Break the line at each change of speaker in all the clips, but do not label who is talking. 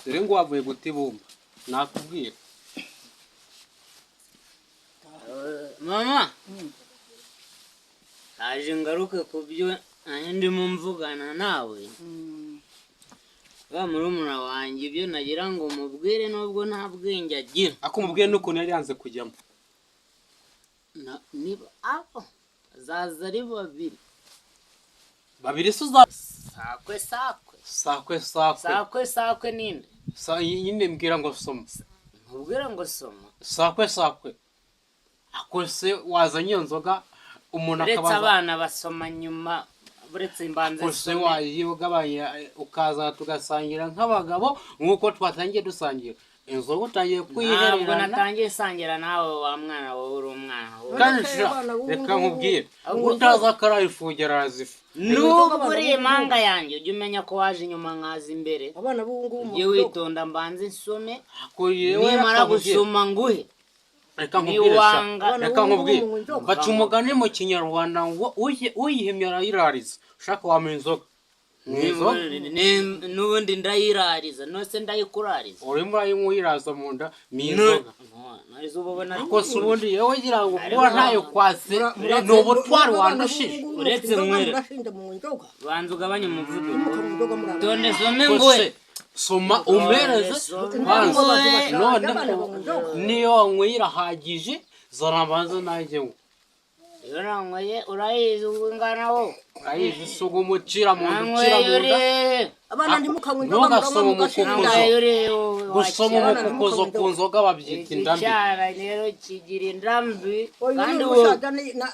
Dore ngo wavuye guta ibumba, nakubwira.
Mama, aje ngaruke ku byo nanjye ndimo mvugana nawe. Wa murumuna wanjye, ibyo nagira ngo mubwire, nubwo nta bwenge agira.
Ako mubwiye n'ukuntu yari yanze kujyamo.
Niba abo bazaza ari babiri.
Babiri se uza?
Sakwe sakwe.
Sakwe sakwe.
Sakwe sakwe ninde?
Nyine mbwira ngo soma.
Nkubwira ngo soma.
Sakwe sakwe. Ako se wazanye iyo nzoga umuntu
Uretse
akabanza?
abana basoma nyuma, uretse mbanze
Ako se
nsome.
Wayigabanya ukaza tugasangira nk'abagabo, nk'uko twatangiye dusangira inzoga, utangiye
Ntabwo
kuyihererana.
natangiye sangira nawe, wa mwana wowe, uri umwana wowe.
Kandi
None se
sha,
abana b'ubu
reka
ngubu-
nkubwire,
Ahubwo-
utazi akarayifugira arazifa.
Nubwo uri impanga yanjye, ujye umenya ko waje inyuma nkaza imbere.
Abana b'ubu ngubu
Ujye witonda, mbanze nsome.
Ako yewe,
Nimara
reka nkubwire.
gusoma nguhe.
Reka nkubwire sha.
Niwanga.
Reka nkubwire.
Abana b'ubu ngubu.
Baca umugani mu Kinyarwanda ngo uyihimye arayirariza. Ushaka wampa inzoga, ni inzoga.
N'ubundi ndayirariza, nose ndayikurariza?
Urimo urayinywa uyiraza mu nda, ni inzoga.
Narizo uba ubona.
Ariko se ubundi yewe, ngira ngo kuba ntayo kwase ni ubutwari wandushije?
Uretse nywere.
Murashinja mu nzoga.
Banza ugabanye umuvuduko.
Mukanywa inzoga muri abana.
Tonde some
Ko
nguhe.
se soma umpereze.
Soma.
Banza
Nguhe.
none
Abana banywa inzoga.
niyo wanyweye irahagije, zana mbanza nanjye ngo.
Iyo nanyweye urayizi ubu ingana wowe.
Urayizi si umucira mu nda, ucira
Nanyweye
mu
uri
nda.
hehe?
Abana, ntimukanywa inzoga,
Ntugasome
muranywa mugashinda.
umukukuzo.
Nanyweye uri hehe wowe?
Gusoma
Wacyana.
umukukuzo ku nzoga babyita indambi.
Icyana rero kigira indambi.
Oya,
Kandi
uyu
wowe
musaza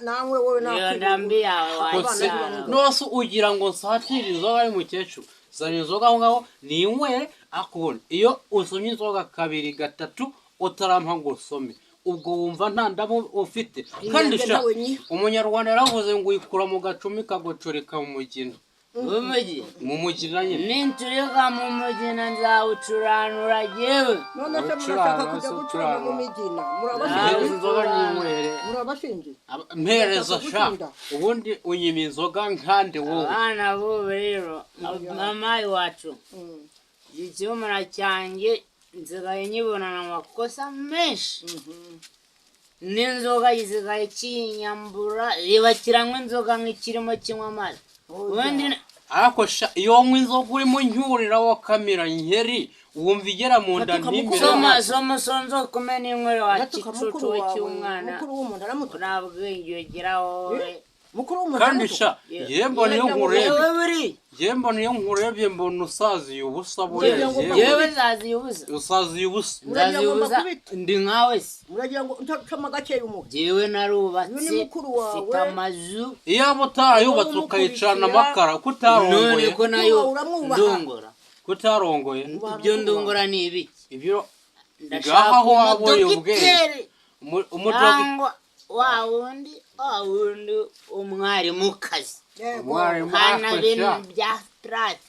namwe wowe
iyo
nakwiye.
ndambi yawe
Kose
wacyana.
nose ugira ngo nsatire inzoga y'umukecuru? Zana inzoga aho ngaho ninywere. Akubona iyo usomye inzoga kabiri gatatu utarampa ngo usome, ubwo wumva nta ndabo ufite. Kandi
Inyange
sha,
nawe nyiha.
Umunyarwanda yaravuze ngo uyikura mu gacumi kagucurika mu mugina.
W'umujyi.
Mu mugina nyine.
Ninturika mu mugina nzawucuranura jyewe.
None se
Ucuranga,
murashaka kujya
se
gucuranga mu
ucuranga.
migina?
Mpereza
Murabashingiye?
inzoga ninywere.
Murabashingiye?
Mpereza sha.
Gutsinda.
Ubundi unyima inzoga nkande wowe?
Abana b'ubu rero, mama iwacu, icyumura cyanjye nsigaye nyibonana amakosa menshi, n'inzoga gisigaye kinyambura, riba kiranywa inzoga nk'ikirimo kinywa amazi ubundi.
Ariko sha, iyo wanywa inzoga urimo nyurira wakamira nkeri, wumva igera mu nda
Atuka
ntimere.
mukuru.
Soma soma sonzo kumena inywere wa
Ndatuka
gicucu
mukuru
we
wawe.
cy'umwana.
Mukuru w'umuntu aramutuka?
Nta bwenge ugira wowe.
Mukuru w'umuntu
Kandi
aramutuka?
sha, ye mbona iyo nkurebye,
Yewe buri
ye mbona iyo nkurebye mbona usaziye ubusa buriya.
Ngira ngo
Yewe
yewe nzaziye ubusa.
usaziye ubusa.
Muragira
Nzaziye
ngo
ubusa.
mbakubite?
Ndi nkawe se?
Muragira ngo ntacamo gakeya umuhe?
Jyewe narubatse.
Uyu ni mukuru wawe.
Mfite amazu.
Iyo waba utarayubatse
Wowe
ukayicana
umukurikira.
amakara, ko utarongoye?
None ko nayo
Uramwubaha.
ndongora.
Ko utarongoye?
Ibyo ndongora ni ibiki?
Ibyo
Ndashaka
ngaho aho wabonye ubwenge.
umudogiteri.
Umudogi
Cyangwa wa wundi umwarimukazi.
Yego.
Umwarimu.
Kana
Afasha.
bintu bya pirate.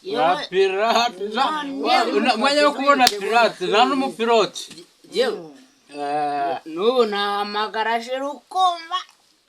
Ba
Yewe
pirate.
None-
Umwanya wo kubona pirate nta n'umupiloti.
Yewe, n'ubu nahamagara jeri ukumva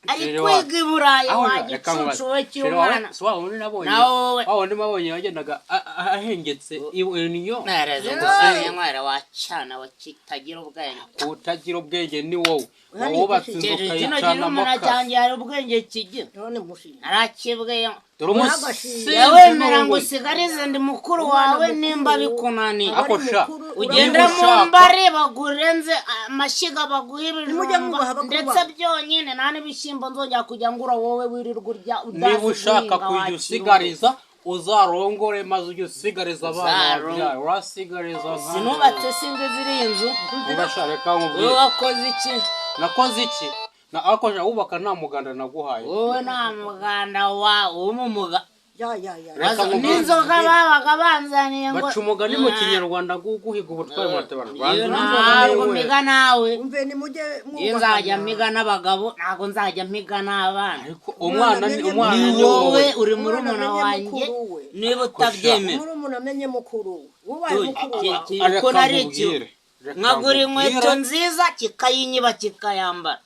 ari
Jeri
kwiga i Burayi,
aho
wa
reka nkubaze.
gicucu we
Jeri wawe
cy'umwana.
si wa wundi nabonye?
Na wowe.
Wa wundi nabonye wagendaga ahengetse inyo.
Mwereze gusa nywera wacana wa kitagira ubwenge.
Utagira ubwenge ni wowe
Hano
wubatse inzu
Kino
ukayicana
kirumuna
amakara.
cyanjye hari ubwenge kigira?
None mushinga.
Narakibwiye.
Dore umusinzi.
Wemera ngo
N'ubundi.
usigarize ndi mukuru
Umwana
wawe
mukuru.
nimba bikunaniye.
Ako
Ari
sha,
mukuru,
Ugende
niba
mu
ushaka-
mbare bagurenze amashyiga, baguhe
Nimujya
ibijumba
mwubaha abakuru
ndetse
banyu.
byonyine, nta n'ibishyimbo nzongera kujya ngura, wowe wirirwa urya utazi
Niba ushaka
guhinga,
kujya
wakira.
usigariza, uzarongore maze ujye usigariza abana
Uzarongore.
wabyaye. Urasigariza nka
Sinubatse, sinzi ziriya nzu.
Ubasha, reka
Wowe
nkubwire.
wakoze iki?
Nakoze iki? Na ako sha, wubaka nta muganda naguhaye.
Wowe nta muganda wawe w'umumuga.
Ya ya ya.
Reka nkubwire.
N'inzoga babaga banzaniye ngo
Baca umugani mu Kinyarwanda ngo guhiga ubutwari muratabana.
Iyo ntabwo mpiga nawe.
Umve, nimujye
Iyo nzajya mpiga n'abagabo, ntabwo nzajya mpiga n'abana.
Ariko umwana ni umwana.
Ni
Ni
wowe
wowe.
uri
Umwana
murumuna
amenye
wanjye
mukuru we.
niba utabyemera.
Murumuna amenye mukuru we. Wubahe mukuru wawe.
Reka
Ko nari iki
nkubwire. Reka
nkagura inkweto
nkubwire.
nziza kikayinyiba kikayambara.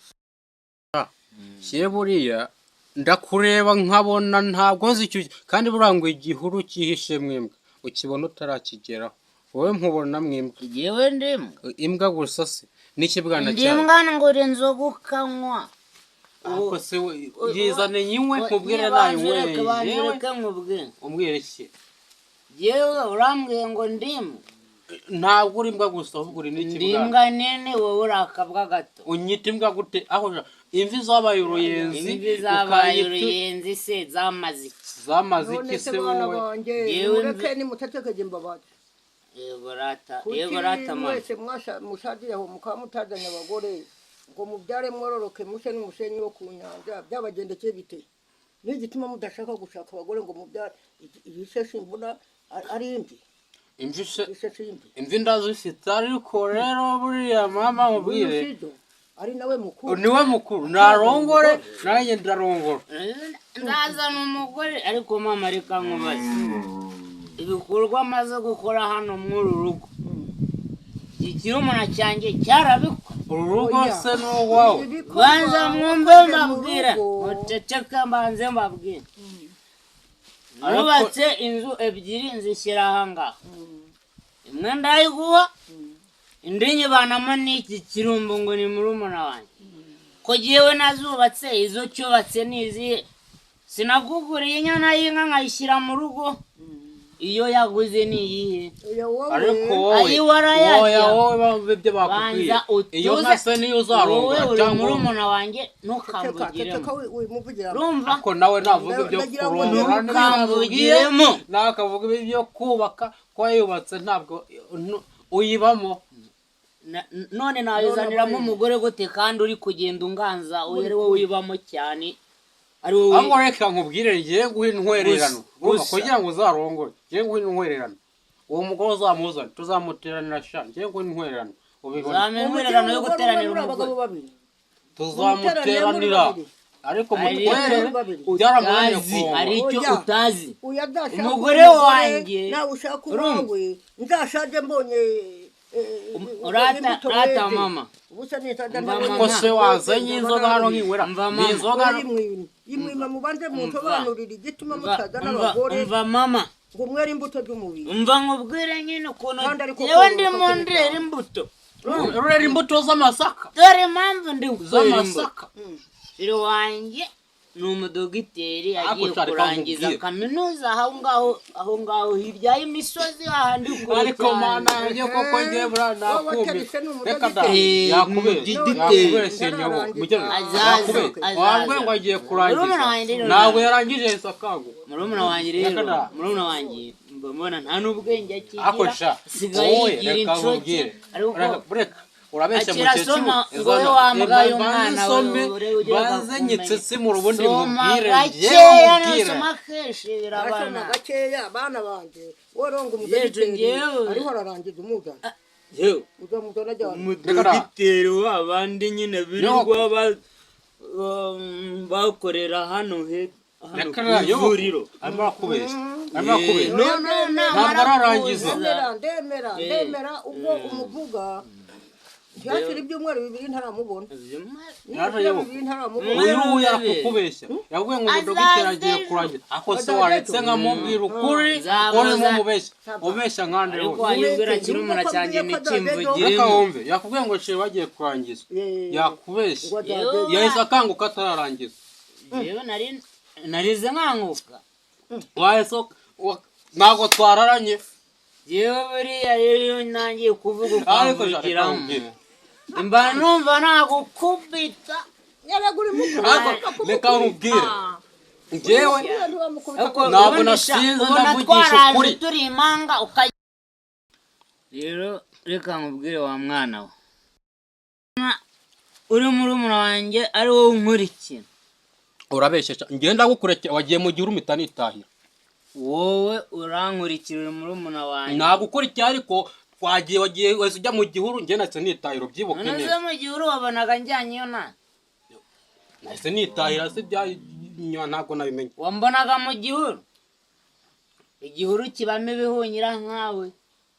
Ye buriya ndakureba nkabona ntabwo nzi icyo, kandi buriya ngo igihuru cyihishe mwembwe ukibona utarakigeraho. Wowe nkubona mwimbwa.
Jewe ndimwe?
Imbwa gusa se n'ikibwana
Ndi
cyawe.
imbwa ngura inzoga ukanywa.
Ariko se we, yizane nyinywe, nkubwire.
Banza
Nayinyweye
ureke, banza
yewe.
ureke nkubwire.
Umbwire iki?
Jewe urambwiye ngo ndimwe.
Ntabwo uri imbwa gusa, ahubwo uri
Ndi
n'ikibwana.
imbwa nini, wowe uri akabwa gato.
Unyita imbwa gute? Aho imvi zabaye uruyenzi.
Imvi zabaye
Ukanyita-
uruyenzi se zamaze iki?
Zamaze
None
iki
se
se
bana
wowe?
banjye,
Yewe.
mureke nimutetekege imbabazi.
Yego rata.
Kuki
Yego rata mama.
mwese mushagiye aho mukaba mutazanye abagore ngo mubyare mwororoke mushe n'umusenyi wo ku nyanja? Byabagendekeye bite? Ni igituma mudashaka gushaka abagore ngo mubyare? Iyi se simbona ari imvi.
Imvi se?
Iyi se si imvi?
Imvi ndazifite, ariko rero buriya mama
Uyu
nkubwire.
sibyo, ari nawe mukuru.
Niwe mukuru, narongore nanjye ndarongora.
Nzazana umugore, ariko mama, reka nkubaze, ibikorwa amaze gukora hano muri uru rugo, iki kirumuna cyanjye cyarabikora?
Uru rugo
Oya.
se ni uwawe?
Ibikorwa
Banza mwumve
wakoze mu
mbabwira.
rugo.
Muceceke mbanze mbabwire.
Ariko-
Nubatse inzu ebyiri, nzishyira ahangaha, imwe ndayiguha, indi nyibanamo n'iki kirumbo ngo ni murumuna wanjye. Ko jyewe nazubatse, izo cyubatse ni izihe? Sinakuguriye inyana y'inka nkayishyira mu rugo? Iyo yaguze ni iyihe?
Oya, wowe.
Ariko wowe
Ayi, warayarya.
Oya, wowe bumva ibyo bakubwiye.
Banza utuze.
Iyo nka se niyo uzarongora
Wowe uri
cyangwa
murumuna wanjye,
Ceceka,
ntukambugiremo.
ceceka, wimuvugira.
Urumva?
Ariko nawe navuga ibyo
Ndagira ngo
kurongora
ntukambugiremo.
Nawe akavuga ibyo kubaka, ko yubatse ntabwo uyibamo.
None nayizaniramo umugore gute kandi uri kugenda unganza, uyu ari wowe uyibamo cyane, ari wowe?
Ahubwo reka nkubwire, ngiye guha intwererano.
Gusa-
Urumva,
gusa.
kugira ngo uzarongore, ngiye guha intwererano. Uwo mugore uzamuzane, tuzamuteranira sha. Ngiye guha intwererano ubibona.
Uzampa intwererano yo
Umugore umwe
guteranira
muri abagabo
umugore?
babiri.
Tuzamuteranira, ariko
Ari-
mutwerere
babiri.
byaramunaniye
Utazi,
kurongora.
hari icyo
Oya.
utazi.
Oya, nzashaka
Umugore
umugore,
wanjye.
nawe ushaka
Urumva?
uwawe, nzashaje mbonye
Urata-
imbuto
rata
weze.
mama.
Ubusa nizajya
Umva
ntabona-
mama.
Ko se wazanye inzoga hano nkinywera?
Umva
Ni
mama.
inzoga.
Imwima, mubanze munsobanurire igituma
Umva,
mutazana
umva,
abagore
umva mama.
ngo mwere imbuto z'umubiri.
Umva nkubwire nyine ukuntu
Kandi ariko
yewe
kororoka
ndimo
kw'ibitabo.
ndera imbuto.
Rurera imbuto z'amasaka.
Dore impamvu ndi kwera imbuto.
Z'amasaka.
Shiri wanjye ni umudogiteri,
Ariko
agiye
cyari
kurangiza
kamubwire.
kaminuza aho ngaho, aho ngaho hirya y'imisozi, hahandi kure
Ariko
cyane.
mana yanjye, koko ngiye buriya
Wowe
nakumbi.
waterise ni
Reka da.
umudogiteri.
Yakubeshye.
Umudogiteri.
Yakubeshye nyobo mugeni.
Azaza,
Yakubeshye.
azaza.
Wambwiye ngo agiye kurangiza.
Murumuna wanjye rero.
Ntabwo yarangije, yahise akanguka.
Murumuna wanjye rero,
Reka da.
murumuna wanjye mba mbona nta n'ubwenge
Ako
akigira,
sha,
asigaye
wowe
yigira
reka
incoke.
nkubwire.
Ariko
Reka urabeshya
Akira
mukecuru.
soma, ngo we wambwa y'umwana we,
Nsome,
ure ugira
banze
agakumenya.
nyitsitsi mu rubundi
Soma
nkubwire,
gakeya,
njyewe nkubwire.
nusoma kenshi
Arasoma
birabana.
gakeya, bana banjye. Woronga
Yejo
umudogiteri
njyewe.
ariho ararangiza, umuzana
Yewe.
uzamuzana ajyana.
Umudogiteri w'abandi nyine birirwa bakorera hano hano
Reka
ku
da, yobo.
ivuriro.
Arimo arakubeshya, arimo arakubeshya.
No, no,
Ntabwo ararangiza.
Ndemera, ndemera, ndemera. Ubwo umuvuga ntihashira ibyumweru 2 ntaramubona. Ntihashira 2 ntaramubona.
Uyu nguyu arakukubeshya, yavuye ngo umudogiteri agiye kurangiza. Ako se waretse nkamubwira ukuri?
Nzamuza.
Urimo umubeshya, ubeshya nkande
Ariko
wowe.
wayibwira kirumuna cyanjye
Reka
ntikimvugiremo.
wumve, yakubwiye ngo sheri bagiye kurangiza, yakubeshya.
Ngo azagende.
Yahise akanguka atararangiza.
Yewe, nari narize nkanguka.
Wahise ntabwo twararanye.
Yewe, buriya rero iyo ntangiye kuvuga
Ariko reka
ukamvugiramo,
nkubwire.
mba numva nagukubita.
Yaragura imbuto.
Ariko reka nkubwire njyewe.
Ariko
Ntabwo
ubundi sha,
nasinze,
ubona
ndavugisha
twaraje
ukuri.
turi impanga ukajya. Rero reka nkubwire wa mwana we, uri murumuna wanjye ari wowe unkurikira.
Urabeshya, ngenda gukurekera, wagiye mu gihuru mpita nitahira.
Wowe urankurikira, uri murumuna wanjye.
Nagukurikiye, ariko twagiye, wagiye wahise ujya mu gihuru, njye nahise nitahira, ubyibuke
None se
neza.
mu gihuru wabonaga njyanye iyo nta
Nahise nitahira se bya ntabwo nabimenye.
Wambonaga mu gihuru? Igihuru kibamo ibihunyira nkawe.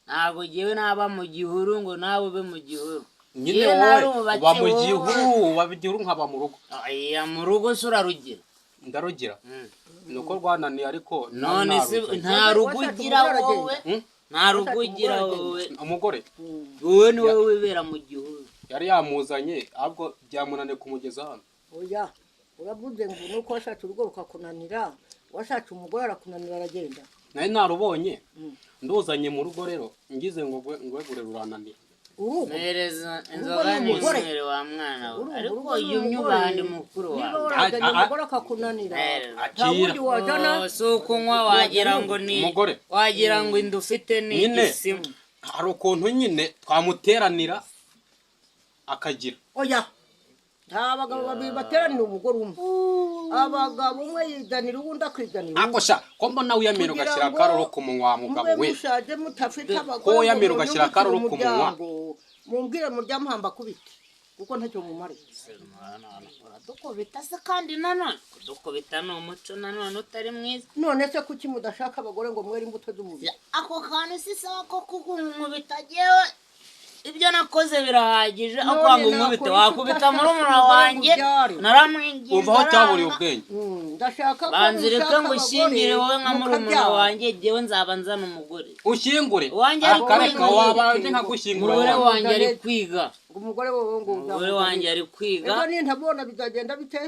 Ntabwo jyewe naba mu gihuru ngo nawe ube mu gihuru.
Nyine
Jyewe
wowe
narubatse,
uba mu
wowe-
gihuru, uba mu gihuru nkaba mu rugo.
Oya, mu rugo se urarugira?
Ndarugira, ni uko rwananiye, ariko
None se
naruzanye.
nta rugo ugira wowe?
Hmm?
Nta rugo ugira wowe.
Umugore.
Wowe ni wowe wibera mu gihuru.
Yari yamuzanye, ahubwo byamunaniye kumugeza hano.
Oya, uravuze ngo nuko washatse urugo rukakunanira, washatse umugore arakunanira aragenda.
Nari narubonye, nduzanye mu rugo rero, ngize ngo ngwegure rurananira.
Urugo
Mpereza
Urugo
inzoga
ni umugore.
n'inywere wa mwana we.
Urumva,
Ariko
urugo ni
iyo
umugore.
unyubahane mukuru
Niba
wawe.
waraganye umugore akakunanira,
Akira.
nta wundi wajyana.
Oh, si ukunywa wagira ngo ni
Umugore.
Wagira ngo inda ufite ni
Nyine.
igisimu.
Hari ukuntu nyine twamuteranira akagira.
Oya, nta bagabo babiri bateranira umugore umwe. Abagabo umwe yizanira uwundi, akizanira undi.
Ako sha, ko mbona wiyamira
Kugira
ugashyira
ngo
akaroro ku munwa wa mugabo
mube
we.
mushaje mutafite abagore
Ko wiyamira
ngo
ugashyira
munyungukire
akaruru ku munwa.
umuryango, mumbwire muryamuhamba kubite kuko ntacyo mumariye.
Uradukubita se kandi nanone kudukubita ni umuco nanone utari mwiza.
None se kuki mudashaka abagore ngo mwere imbuto z'umubiri?
Ako kantu si sawa ko kukunkubita. Jewe ibyo nakoze birahagije aho
None
kwanga unkubite.
nakora iki
Wakubita
udashaka
murumuna
umugore
wanjye
ngo ubyare?
naramwinginze
Umva aho cyaburiye
aranga.
ubwenge.
Ndashaka ko
Banza ureke
mushaka
ngo ushyingire
abagore
wowe nka murumuna
mukabyara.
wanjye, jyewe nzaba nzana umugore.
Ushyingure.
Uwanjye ari
Akareka
kwiga.
wabanje nkagushyingura
Umugore
wawe.
wanjye ari kwiga.
Ngo umugore wowe ngo
Umugore
uzamuzanire.
wanjye ari kwiga.
Ejo nintabona bizagenda bite?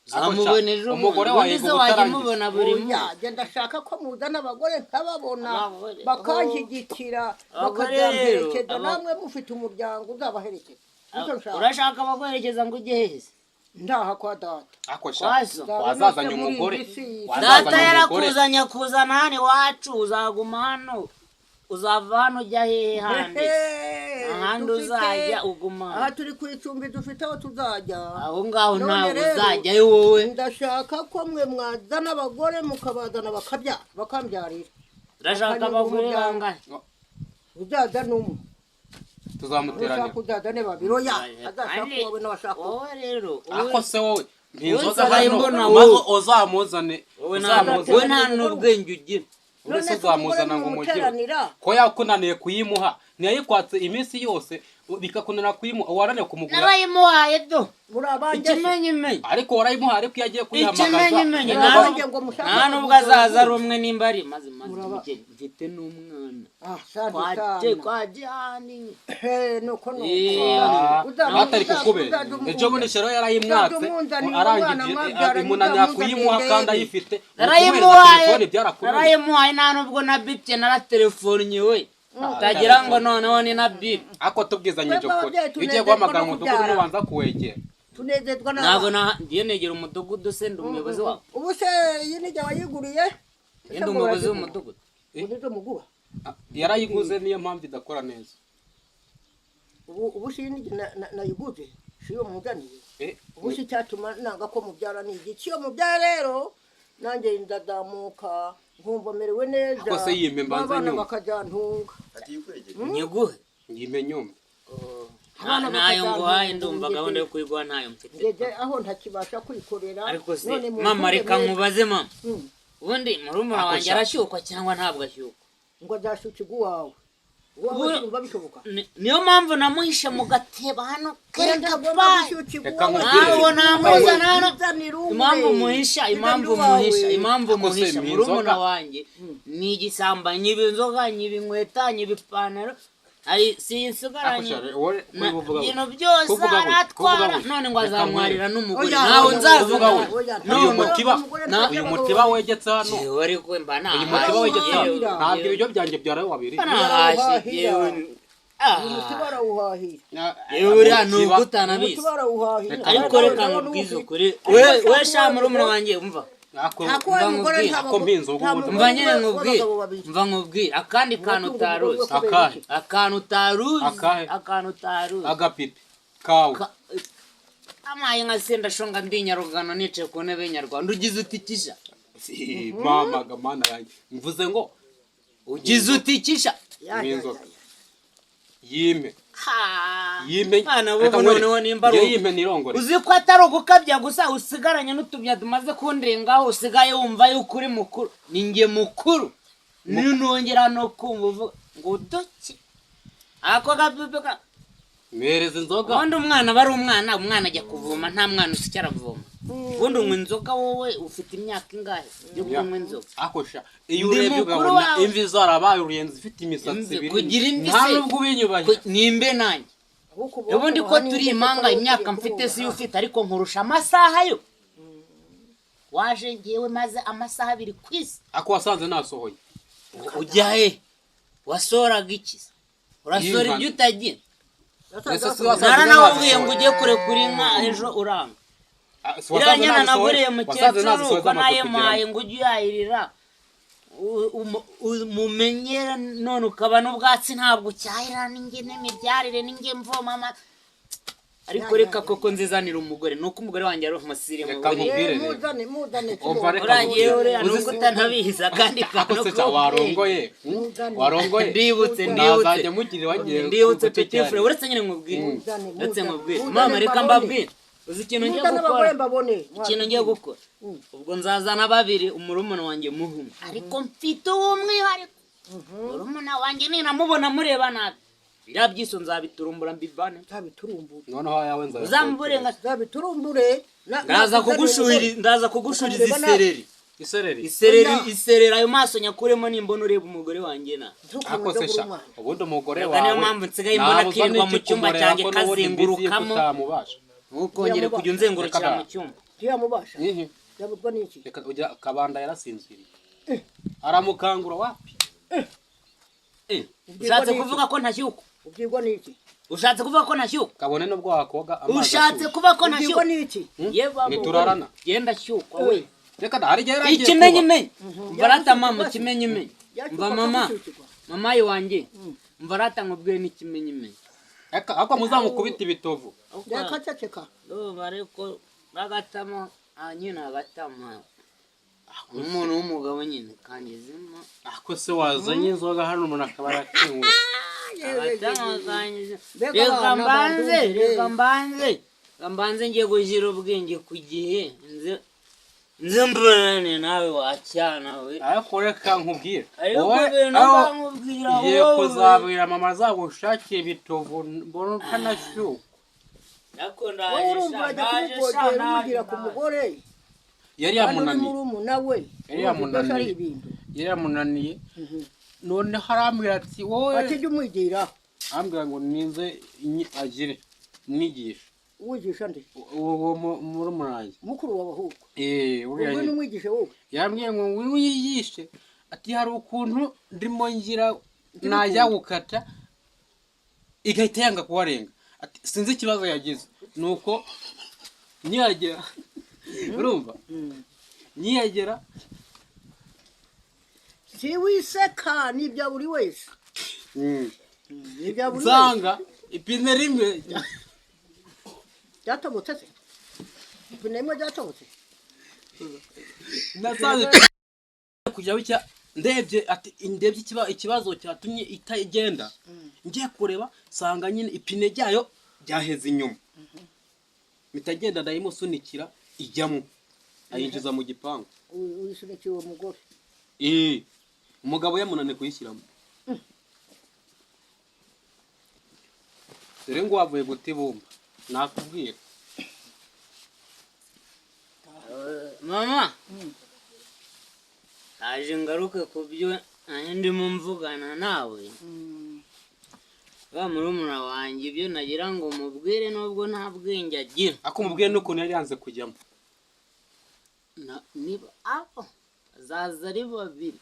Zamubona ejo
Umugore
bundi.
wawe
Ubundi se
yiga
wajya
ubutarangiza.
umubona buri
Oya,
munsi?
njye ndashaka ko muzana abagore nkababona,
Abagore,
bakanshyigikira,
Abagore
bakazamperekeza.
rero,
Namwe mufite umuryango uzabaherekeza, nicyo nshaka.
Urashaka abaguherekeza ngo ujye hehe se?
Ndaha kwa data.
Ako sha,
Kwazo.
wazazanye
Muri
umugore.
iyi si.
Data
Wazazanye umugore.
yarakuzanye akuzana hano iwacu, uzaguma hano, uzava hano ujya hehe handi?
Hehe,
Ahandi uzajya uguma hano.
Aha turi ku icumbi, dufite aho tuzajya.
Aho ngaho
None
ntabwo
rero,
uzajyayo wowe.
ndashaka ko mwe mwazana abagore, mukabazana bakabyara, bakambyarira.
Urashaka
Bakanyunga
abagore
umuryango.
bangahe?
Uzaza n'umwe,
Tuzamuteranira.
ushaka uzazane babiri. Oya, azashaka
Kandi
uwawe n'abashaka uwe.
wowe rero wowe-
Ako se wowe, ntinzoga
Wowe
hano
mbona
maze
wowe.
uzamuzane.
Wowe nta
Uzamuzane.
wowe nta n'ubwenge ugira.
Uretse
None se
uzamuzana
umugore
ngo umugire.
mumuteranira?
Ko yakunaniye kuyimuha, ntiyayikwatse iminsi yose bikakunanira kuyimuha, warananiye kumugura.
Narayimuhaye do.
Muri abanjye se?
Ikimenyimenyi.
Ariko warayimuha, ariko iyo agiye kuyihamagaza
Ikimenyimenyi.
Muri abanjye ngo mushake
Nta nubwo
umugabo.
azaza ari umwe nimba ari maze maze
Muraba-
mfite n'umwana
Ah, sante
kwa
sana.
kwa jihani.
He, nuko nuko.
Eh,
Batari kukubera ejo bundi shero yarayimwatse,
Uzajya umunzanira
arangije
umwana mwabyaranye,
imunanira
uzamuzanire
kuyimuha kandi
ndebe.
ayifite.
Narayimuhaye.
Telefone byarakunaniye.
Narayimuhaye, nta nubwo na bipye, naratelefonnye we utagira ngo noneho ni na bip.
Ako tubwizanyije
Twebwe
ukuri,
ababyeyi
iyo ugiye
tunezezwa
guhamagara
no
umudugudu
kubyara.
nubanza kuwegera.
Tunezezwa
Ntabwo
n'abana.
na ngiye negera umudugudu se, ndi umuyobozi wawo?
Ubu se iyi ni jye wayiguriye?
Ndi umuyobozi w'umudugudu?
Ubu nizo mugura.
Ah, yarayiguze, niyo mpamvu idakora neza.
Ubu si iyi ni jye nayiguze, si iyo muzaniye.
Eh,
Ubu si icyatuma nanga ko mubyara ni igiki? Iyo mubyara rero nanjye ndazamuka nkumva merewe neza.
Ako se yimpe mbanze
Abana
nyumve.
bakajyantunga.
Nyiguhe.
Yime nyumve.
Abana
Ntayo nguhaye,
bakazantunga
ndumva
ngeze-
gahunda yo kuyiguha ntayo mfite.
Ngeze aho ntakibasha kwikorera.
Ariko se
None
mama,
muntunge
reka
mwese.
nkubaze mama. Ubundi murumuna
Ako
wanjye
sha.
arashyukwa cyangwa ntabwo ashyukwa?
Ngo azashyukirwa uwawe? Uwawe sinumva bishoboka.
Niyo mpamvu namuhishe mu gatebo hano kereka bayi.
Reka nkubwire.
Ntabwo namuzana hano. Impamvu muhisha,
Izanira
impamvu
uwawe.
muhisha, impamvu
Ako se
muhisha
ni
murumuna
inzoga?
wanjye ni igisambo, nyiba inzoga, nyiba inkweta, nyiba ipantaro, ari sinsigaranye
Ako sha, wowe kubivuga
ibintu
gutya.
byose
Kuvuga gutya,
aratwara.
kuvuga gutya.
None ngo
Reka
azamwarira
nkwereke.
n'umugore.
Oya,
Ntawe
oya,
nzaza.
Kuvuga
oya,
gutya.
oya,
Uyu
nta
mutiba
mugore
uyu mutiba wegetse hano,
Jewe ariko mba
uyu mutiba wegetse hano,
nahashye.
ntabwo ibiryo byanjye byaraye wabiri.
Mba nahashye jewe.
Uyu mutiba arawuhahira.
Yewe uriya ni
Umutiba.
uko utanabizi.
Umutiba arawuhahira.
Ariko reka nkubwize ukuri, we we sha murumuna wanjye, umva.
Ako
Nta kuba
Mva
umugore
nkubwire.
nta
Ako mpinzi ubu
nta
bundi.
mugore
Mva nyine nkubwire,
w'abagabo babiri.
mva nkubwire akandi kantu utaruzi.
Akahe?
Akantu utaruzi.
Akahe?
Akantu utaruzi.
Agapipi kawe.
Amaye nka sendashonga, ndi nyarugano nicaye ku ntebe y'inyarwanda, ugize utikisha.
Si, mama ga mana yanjye, mvuze ngo
Ugize utikisha.
Ya, ya, ya,
N'inzoga.
ya.
Yime.
Ha.
Yime.
Mwana
Reka
w'ubu
nkwereke.
noneho nimba ari
Ngewe
ubu.
yime nirongore.
Uzi ko atari ugukabya gusa, usigaranye n'utumya tumaze kundengaho, usigaye wumva yuko uri mukuru. Ni njye mukuru. Nongera no kumva uvuga ngo uduki ako gapipi ka
Mwereza inzoga.
Ubundi umwana aba ari umwana, umwana ajya kuvoma, nta mwana usya aravoma. Ubundi unywa inzoga wowe ufite imyaka ingahe yo kunywa inzoga?
Ako sha, iyo
Ndi
urebye
mukuru
ugabona
wawe.
imvi zarabaye uruyenzi, ufite imisatsi
Imvi,
ibiri,
kugira imvi
nta
se.
nubwo ubinyubahira.
Nimbe nanjye
Ahubwo
ubundi ko
ubundi
turi
ko
impanga,
ari
imyaka
ukwiye
mfite siyo
kumwubaha.
ufite, ariko nkurusha amasaha yo waje. Ngewe maze amasaha 2 ku isi.
Ako wasanze nasohoye.
Ujya he? Wasohoraga iki se? Urasohora
Y'inkana.
ibyo utagira.
Ese si wasanze
Naranawubwiye ngo
nazisohoye?
ujye kurekura inka ejo uranga.
Ah, si
Iriya
wasanze
nyana
nazisohoye?
naguriye
Wasanze
mukecuru
nazisohoye
ko
zamaze
nayimuhaye
kugeramo.
ngo ujye uyahirira, umumenyere, none ukaba n'ubwatsi ntabwo ucyahira n'inge n'imibyarire n'inge mvoma ariko reka koko nzizanira umugore, nuko umugore wanjye ari umusirimu
Reka
buriya.
nkubwire
Eh,
rero.
muzane, muzane.
Umva, reka
Urangiye
nkubwire.
uriya
Uzi
nubwo utanabizi akandi
Ako
kantu
se cya warongoye? Hmm?
Muzane.
Warongoye?
Ndibutse, ndibutse.
Nazajya mugirira wagiye
Ndibutse,
ku giti
petit frere,
cyanjye.
uretse nyine nkubwire,
Muzane,
uretse
muzane,
nkubwire,
muzane
mama, reka
mbabone.
mbabwire. Uzi ikintu ngiye
Muzane
gukora?
abagore mbabone.
Ikintu ngiye gukora, ubwo nzazana babiri, umurumuna wanjye muhumwe, ariko mfite uw'umwihariko. Murumuna wanjye ninamubona mureba nabi, biriya byiso nzabiturumbura mbivane.
Nzabiturumbure.
Noneho ayawe nzayakokereza.
Uzamuburenga.
Nzabiturumbure.
Ndaza kugushuhira, ndaza kugushuriza
Ukamureba nabi.
isereri.
Isereri.
Isereri.
Oya.
Isereri, ayo maso nyakuremo nimbona ureba umugore wanjye na
Ako se sha, ubundi umugore
Reka
wawe
niyo mpamvu nsigaye mbona
nabuzwa
akirirwa mu
n'iki
cyumba
kumureba
cyanjye
ko n'ubundi mbizi yuko
kazengurukamo.
utamubasha.
Ntukongere kujya unzengurukira
Reka
mu cyumba.
Ntiyamubasha.
Ihi.
Yabuzwa n'iki?
Reka ujya kabanda yarasinziriye, aramukangura wapi. Eh,
Ushatse kuvuga ko ntashyukwa?
Ubwirwa n'iki?
Ushatse kuvuga ko ntashyukwa?
Kabone nubwo wakoga amazi
Ushatse
ashyushye.
kuvuga ko
Ubwirwa
ntashyukwa?
n'iki?
Ye baba,
Ntiturarana.
genda shyukwa we.
Reka da, hari igihe yari agiye kuba.
Ikimenyimenyi, mvarata mama, ikimenyimenyi, mva mama,
Yashyukwa.
mama wanjye, mvarata nkubwiye n'ikimenyimenyi.
Reka ahubwo muzamukubita ibitovu.
Yakaceceka.
Ndumva ariko bagatama, ah, nyine agatama umuntu w'umugabo nyine kangizemo.
Ako se wazanye inzoga hano umuntu akaba arakinguye?
Agatama kangizemo.
Mbega
Reka
abana
mbanze,
bandumve.
reka mbanze, reka mbanze ngiye gushyira ubwenge ku gihe, nze nze mbonane nawe wacyana we.
Ariko reka nkubwire.
Ariko
Wowe,
ibintu
aho
bankubwira
ngiye
wowe.
kuzabwira mama azagushakira ibitovu, mbona utanashyukwa.
Ariko
Wowe
ndaje
urumva
sha,
urajya
ndaje sha,
kumuvogera
ndaje,
umugira ku
ndaje.
mugore
Yari
kandi uri
yamunaniye.
murumuna we.
Yari
Urumva byose ari
yamunaniye.
ibintu.
Yari yamunaniye, noneho arambwira ati wowe
Ati jya umwigira.
Arambwira ngo ninze agire mwigisha.
Uwigisha nde?
Uwo murumuna wanjye.
Mukuru wawe ahubwo.
Eh, uriya
Ubwo
nyine.
n'umwigishe wowe.
Yambwiye ngo ngwino unyigishe, ati hari ukuntu ndimo ngira najya gukata igahita yanga kuharenga, ati sinzi ikibazo yagize, nuko niyagera, urumva, niyagera.
Si wiseka, ni ibya buri wese. Ni ibya buri wese.
Nsanga ipine rimwe
Ryatobotse se? Ipine rimwe ryatobotse.
Nasanze kujya bucya ndebye, ati ndebye ikibazo cyatumye itagenda, ngiye kureba nsanga nyine ipine ryayo ryaheze inyuma, mpita ngenda ndayimusunikira ijyamo, ayinjiza mu gipangu.
Uyisunikiye uwo mugore?
Eh, umugabo yamunaniye kuyishyiramo. Dore ngo wavuye guta ibumba, nakubwira.
Mama, naje ngaruke ku byo nari ndimo mvugana nawe. Wa murumuna wanjye, ibyo nagira ngo mubwire, nubwo nta bwenge agira.
Ako mubwiye n'ukuntu yari yanze kujyamo.
Niba abo bazaza ari babiri.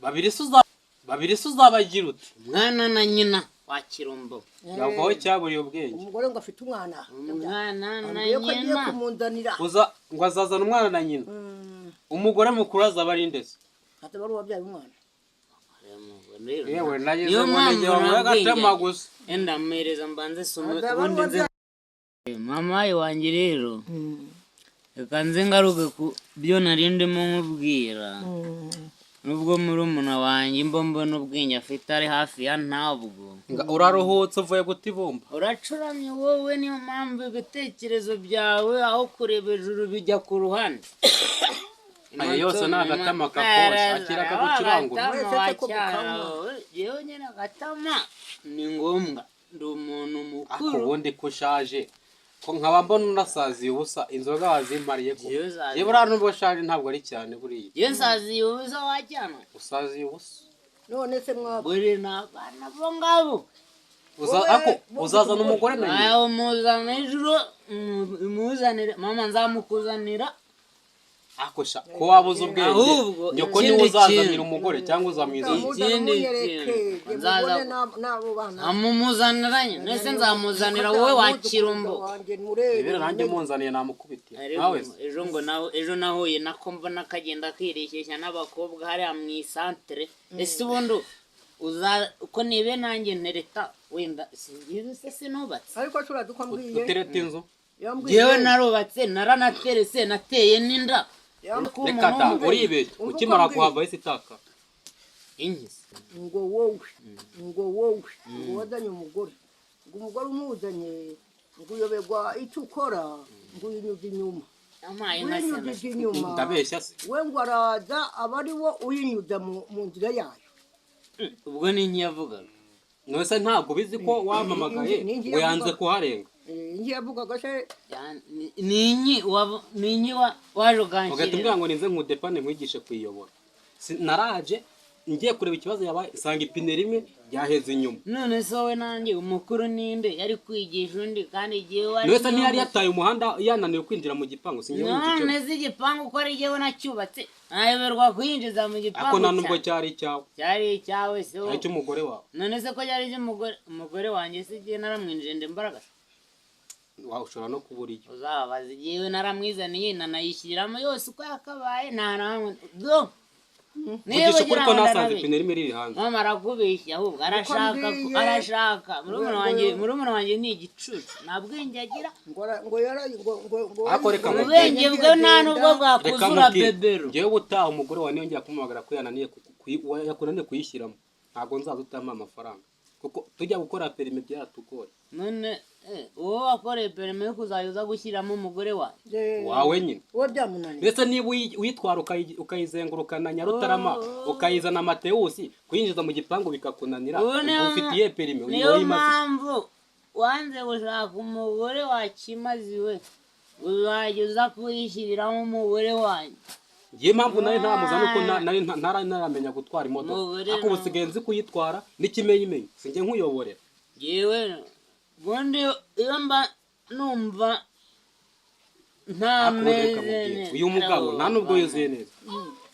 Babiri se uzabagira ute?
Umwana na nyina wa kirumbo.
Yavaho cyaburiye ubwenge.
Umugore ngo afite umwana.
Umwana na
Ambwiye ko agiye
nyina.
kumunzanira.
Uza ngo azazana umwana na nyina. Umugore mukuru azaba ari ndetse.
Ataba ari uwabyaye umwana.
Yewe, nagize
Niyo
ngo
mpamvu
n'igihe wanyweye
nta bwenge
agatama
agira.
gusa.
Enda mpereza mbanze some
Azaba ari
ubundi nze.
uwabyaye.
Mama wanjye rero, reka nze ngaruke ku byo nari ndimo nkubwira. Nubwo murumuna wanjye mba mbona ubwenge afite ari hafi ya ntabwo.
Uraruhutse uvuye guta ibumba.
Uracuramye wowe, niyo mpamvu ibitekerezo byawe aho kureba ejuru bijya ku ruhande.
Aya yose ni agatama kakosha, akira akagucurangura.
Agatama
Mwese se ko
wacyara
mukanywa?
wowe, yewe nyine agatama ni ngombwa, ndi umuntu
Ariko
mukuru.
ubundi ko ushaje, Ko nkaba mbona unasaziye ubusa, inzoga wazimpariye ko?
Njyewe nsaziye.
Yewe, buriya nubwo shaje ntabwo ari cyane buriya.
Njyewe nsaziye ubusa wajyana.
Usaziye ubusa.
None se mwaba
Buri ni abana bo ngabo.
Wowe,
Ako uzazana umugore na nyina.
Nawe muzana ejo, muzanire mama, nzamukuzanira.
Ako sha, ko wabuze ubwenge.
Ahubwo,
Nyoko
ikindi
niwe uzazanira
kintu.
umugore cyangwa uzamwizanira?
Uzamuzana
Ikindi
umunyereke,
kintu.
njye
Nzaza-
mubone n'abo bana.
Nzamumuzanira nyine, nese nzamuzanira wowe wakirumbo.
Ibera nanjye munzaniye namukubitiye.
Ariko
Nawe se?
Ejo ngo nawe, ejo nahuye nako mbona kagenda kirishyeshya n'abakobwa hariya mu isantere. Ese ubundi uza uko nibe nanjye ntereta wenda singize se sinubatse?
Ariko turazi ko ambwiye.
Utereta inzu?
Yambwiye.
Njyewe narubatse, naranaterese, nateye n'inda.
Yambwiye.
Reka da, uribeshya.
Umva uko
Ukimara
ambwiye.
kuhava ahise itaka.
Inkizi.
Ngo wowe, ngo wowe, ngo wazanye umugore, ngo umugore umuzanye ngo uyoberwa icyo ukora, ngo uyinyuze inyuma.
Amaye nka
Uyinyujije inyuma.
Ndabeshya se?
We ngo araza aba ari wo uyinyuza mu nzira yayo.
Ubwo ni inki yavugaga?
None se ntabwo ubizi ko wampamagaye
Ni inki
ngo yanze
yavugaga?
kuharenga?
Inki yavugaga se?
Ni inki ni inki waje
Ugahita umbwira
ukanshyirira?
ngo ninze nkudepane nkwigishe kuyiyobora. Naraje ngiye kureba ikibazo yabaye, nsanga ipine rimwe ryaheze inyuma.
None se wowe nanjye umukuru ninde yari kwigisha undi, kandi igihe wari
None se ntiyari yataye umuhanda, yananiwe kwinjira mu gipangu? Sinjye
None
winjije.
se igipangu ko ari jyewe nacyubatse, nayoberwa kuyinjiza mu
Ariko
gipangu?
nta nubwo
Cyanjye
cyari icyawe.
Cyari icyawe se wowe?
Cyari icy'umugore wawe.
None se ko cyari icy'umugore, umugore wanjye se igihe naramwinjije ndi imbaraga?
Wawe ushobora no kubura iyo.
Uzababaza, igihe naramwizaniye nanayishyiriramo yose uko yakabaye, nta na hamwe do niba
Vugisha ukuri
ugira
ko
ngo
nasanze
ndanabe.
ipine rimwe riri hanze.
Mama arakubeshya, ahubwo arashaka
Mbwiye.
Arashaka murumuna wanjye. Murumuna wanjye ni igicucu, nta bwenge agira.
Ngo ngo yara ngo
Ariko reka nkubwire.
Ubwenge bwe nta nubwo
Reka
bwakuzura
nkubwire,
bebero.
njyewe ubutaha umugore wawe niyongera kumuhamagara ko yananiye yakunaniye kuyishyiramo, ntabwo nzaza utampa amafaranga, kuko tujya gukora perime byaratugoye.
None wowe wakoreye perime yo kuzajya uza gushyiramo umugore wawe?
Wawe nyine.
Uwo byamunaniye.
Ndetse niba uyitwara ukayizengurukana Nyarutarama, ukayizana Matewusi, kuyinjiza mu gipangu bikakunanira,
Ubu
ubwo ufitiye perime
niyo
uyimaze.
mpamvu wanze gushaka umugore wa kimazi we, uzajya uza kuyishyiriramo umugore wanjye.
Ngiye impamvu nari ntamuza nuko nari ntaramenya gutwara imodoka.
Umugore
Ariko ubu sigaye nzi kuyitwara n'ikimenyimenyi sinjye nkuyoborera.
Yewe, ubundi iyo mba numva
Ariko ubundi reka
ntameze
nkubwire,
neza.
uyu mugabo nta nubwo yuzuye neza.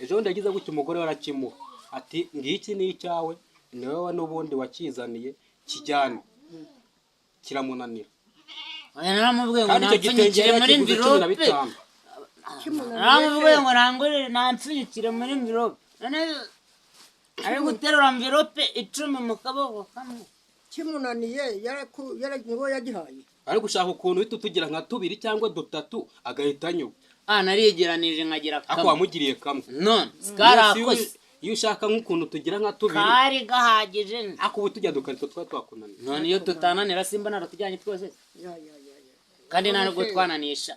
Ejo bundi yagize gutya umugore we arakimuha, ati ngiki ni icyawe, ni wowe n'ubundi wakizaniye, kijyane. Kiramunanira.
Oya, naramubwiye ngo
Kandi icyo gitenge
nampfunyikire
yari
muri
yakiguze cumi na
mvirope.
bitanu.
Kimunaniye.
Naramubwiye ngo nangurire nampfunyikire muri mvirope, none ari guterura mvirope 10 mu kaboko kamwe?
Kimunaniye niwo yagihaye.
Ari gushaka ukuntu uhita utugira nka tubiri cyangwa dutatu agahita anywa.
Ah, nariyegeranije nkagira
Ariko
kamwe.
wamugiriye kamwe.
None
Iyo
karakoze.
Iyo ushaka nk'ukuntu tugira nka tubiri.
Kari gahagije.
Ariko ubu tujya dukarito twari twakunaniye.
None iyo tutananira simba naratujyanye twose?
Ya ya ya ya.
Kandi nta nubwo twananisha.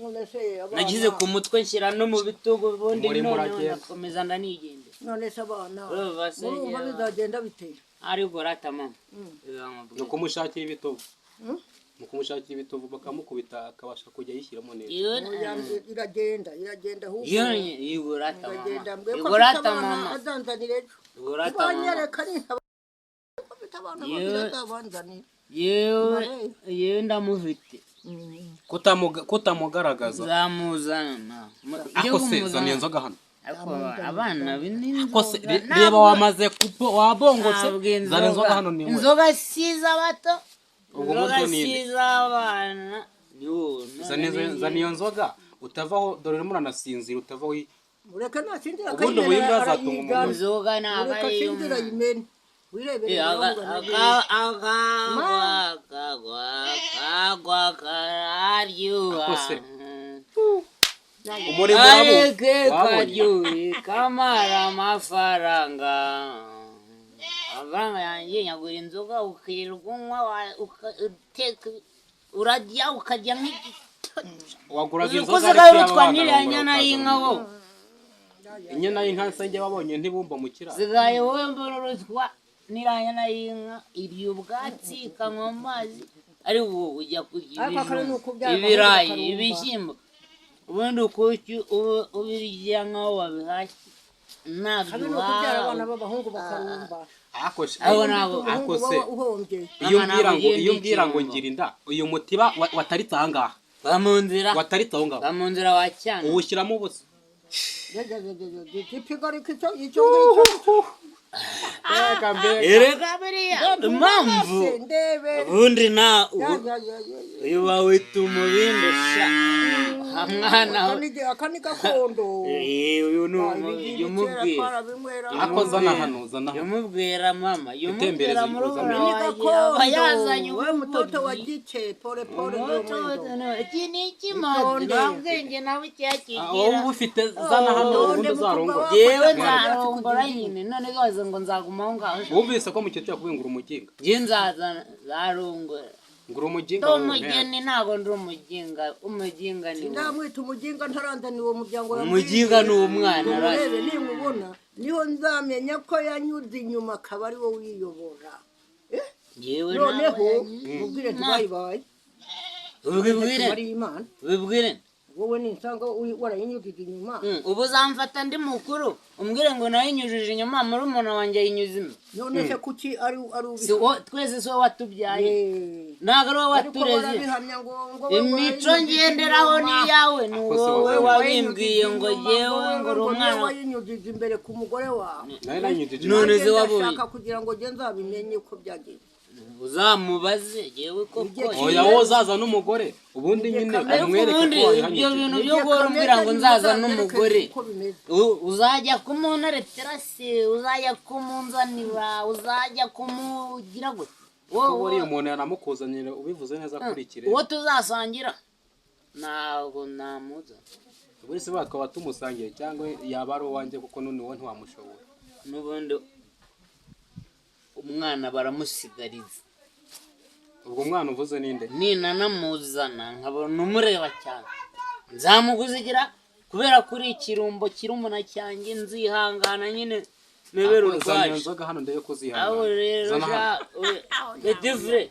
None se abana
Nagize ku mutwe nshyira no mu bitugu, ubundi
Umurimo
noneho
uragenda.
ndakomeza ndanigendera.
None se abana
Urumva se
murumva bizagenda biteye?
Ariko rata mama.
Ni ukumushakira ibitovu. Ni ukumushakira ibitovu bakamukubita akabasha kujya yishyiramo neza.
Oya, iragenda, iragenda ahubwo.
Yego rata mama.
Iragenda mbwe ko
Yego
afite
rata
abana
mama.
azanzanira ejo.
Yego rata mama.
Banyereka ni ko afite abana babiri azabanzanira.
Yewe, yewe, ndamufite.
Kutamugaragaza.
Nzamuzana.
Ako se zana iyo nzoga hano.
Ariko abana
Ako se
n'inzoga
reba wamaze kupo wabongotse.
Ntabwo
Zana inzoga hano niwe.
Inzoga si iz'abato.
Ubwo
Inzoga
mutwe
si
ni inde?
iz'abana. Yo,
Zana iyo nzoga utavaho, dore urimo uranasinzira utavaho
Mureke nasinzira.
Ubundi ubuhinga azatunga umugore.
Inzoga ntabwo
Mureke
ari
asinzira
iy'umwana.
ayimene wirebere.
Akagwa kagwa kagwa kararyoha.
Ako se. Umurimo wabo
Areke
wabonye.
karyohe kamara amafaranga. Amafaranga yanjye nyagura inzoga, ukirirwa unywa, uteka urarya ukarya nk'igitoki.
Waguraga
Uzi ko
inzoga
usigaye
ariko
urutwa
iy'abana
n'iriya
barongora
nyana
ukazana
y'inka
umugore.
wowe.
Inyana y'inka se njye wabonye ntibumba mu kiraro?
Sigaye wowe mbona urutwa n'iriya nyana y'inka, irya ubwatsi ikanywa amazi. Ari wowe ujya kurya
Ariko akari ni
ibijumba,
ukubyara abahungu
ibirayi,
bakarumba.
Ibishyimbo, ubundi ukuki ubirya nk'aho wabihashye ntabyo.
Habe no kubyara abana b'abahungu bakarumba.
Ako se,
Abo nabo.
ako
Umuhungu
se
uba uhombye.
Iyo
Mama,
umbwira
ntabwo
ngo
ugenda
iyo umbwira ngo
ikirungo.
ngira inda, uyu mutiba wataritse aha ngaha,
Va mu nzira.
wataritse aho ngaho,
Va mu nzira wa cyana.
uwushyiramo ubusa.
Ipigarika icyo icyo ngicyo.
Mbega mbega!
Erega buriya impamvu
Ndebe.
ubundi na
Ya, ya, ya, ya, ya.
uyu bawita umubindi sha ha mwana we.
Aka ni gakondo.
Eh, uyu ni
Ibi
jya
ngibi kera
umubwira.
twarabinywera.
Ako zana hano, zana hano.
Umubwira mama, jya umubwira
Itembereze
murumuna
uzane.
Ni
wanjye
gakondo.
aba yazanye
We mutoto wa
ubugoryi.
gice pole pole ndio
Umutoto
mwendo.
iki ni ikimanzi
Itonde.
nta bwenge nawe
Ah, wowe
icyakigira.
uba ufite, zana hano ubundi
Itonde,
uzarongora.
mukobwa
Yewe
wawe.
nzarongora nyine, none rwose ngo nzaguma aho ngaho sha.
Wumvise ko mukecuru yakubwiye ngo uri umuginga?
Njye nzaza nzarongora.
Ngo uri umuginga
Ndi
wowe.
umugeni, ntabwo ndi umuginga, umuginga ni wowe.
Ndamwita umuginga ntaranzaniye uwo muryango yambwiye.
Umuginga ni umwana.
Umurebe, nimubona niho nzamenya ko yanyuze inyuma akaba ari wowe uyiyobora. Eh?
Yewe.
Noneho mubwire ntibayibaye.
Ubibwire.
Ari Imana.
Ubibwire.
Wowe ninsanga warayinyujije inyuma.
Ubu uzamfata ndi mukuru umbwire ngo nayinyujije inyuma, murumuna wanjye ayinyuze inyuma.
None se kuki ari
Si wo twese, si wowe watubyaye?
Eh.
Ntabwo ari wowe
Ariko
watureze.
barabihamya ngo wowe
Imico
wayinyujije
ngenderaho ni
inyuma.
iyawe, ni
Ako se
wowe
wazanye.
wabimbwiye ngo
Inyuma,
yewe
wowe
ngo uri
ngo niwe
umwana.
wayinyujije imbere ku mugore wawe.
Nawe nanyujije.
None
Nanjye
se wabonye?
ndashaka kugira ngo nge nzabimenye uko byagenze.
Uzamubaze yewe koko.
Igihe
Oya, wowe uzaza n'umugore ubundi nyine
Ariko
umwereke
ubundi
ko
ibyo
wayihanyujije.
bintu byo
Igihe
guhora umbwira ngo
kameze
nzaza
nyine
n'umugore,
uko bimeze.
Uzajya kumunaretera se, uzajya kumunzanira, uzajya kumugira gute?
Kuko
Wowe
buriya umuntu yanamukuzanira ubivuze neza akurikire.
Uwo tuzasangira ntabwo namuza.
Buri se bakaba tumusangiye cyangwa yaba ari uwanjye, kuko none wowe ntiwamushobora.
N'ubundi umwana baramusigariza.
Ubwo umwana uvuze ninde?
Ninanamuzana nkabona umureba cyane nzamuguzigira, kubera kuri ikirumbo kirumuna cyanjye nzihangana nyine mebere
Ako, zana iyo
urwaje.
nzoga hano ndebe ko
Aho
uzihangana.
rero
Zana hano.
sha edivure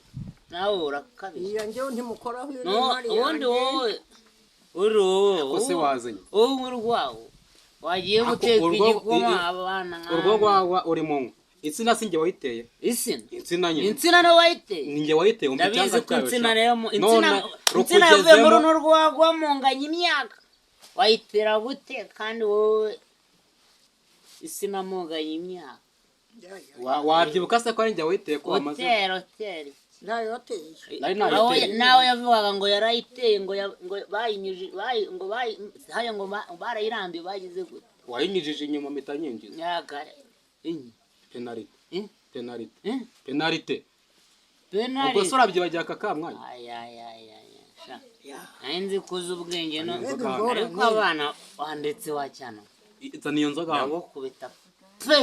nawe urakabije.
Iya, njyewe ntimukoraho iyo
No,
n'imari
ubundi
yanjye.
wowe uri wowe.
Ko se wazanye?
Wowe urwawo wagiye
Ako,
guteka igikoma abana
urwo rwagwa uri mu nywa, insina si njye wayiteye.
Insina?
Insina nyine.
Insina niwe wayiteye?
Ni njye wayiteye, umva
Ndabizi
icyanga
ko
cyayo
insina
sha.
rero insina
None
insina yavuye muri
rukugezemo
runo rwagwa munganya imyaka, wayitera gute kandi wowe insina munganya imyaka?
Ya, ya.
Wabyibuka se ko ari njye wayiteye, ko wamaze
Utera utera.
Ntayo wateye.
Nari nayiteye.
Nawe yavugaga ngo yarayiteye, ngo ngo bayinyuje ngo bayi haya ngo barayirambiye, bagize gute?
Wayinyujije inyuma mpita nyinjiza.
Myaka inyi.
Penalite.
Eh?
Penalite.
Eh?
Penalite.
Penalty.
Ubwo se urabyibagiye aka kamwanya?
Ay ay ay ay ay, sha nari nzi kuza ubwenge no
Mbega
Inzoga.
ingorane.
Ariko abana wanditse wacyana.
Zana iyo nzoga hano.
Ndagukubita pe.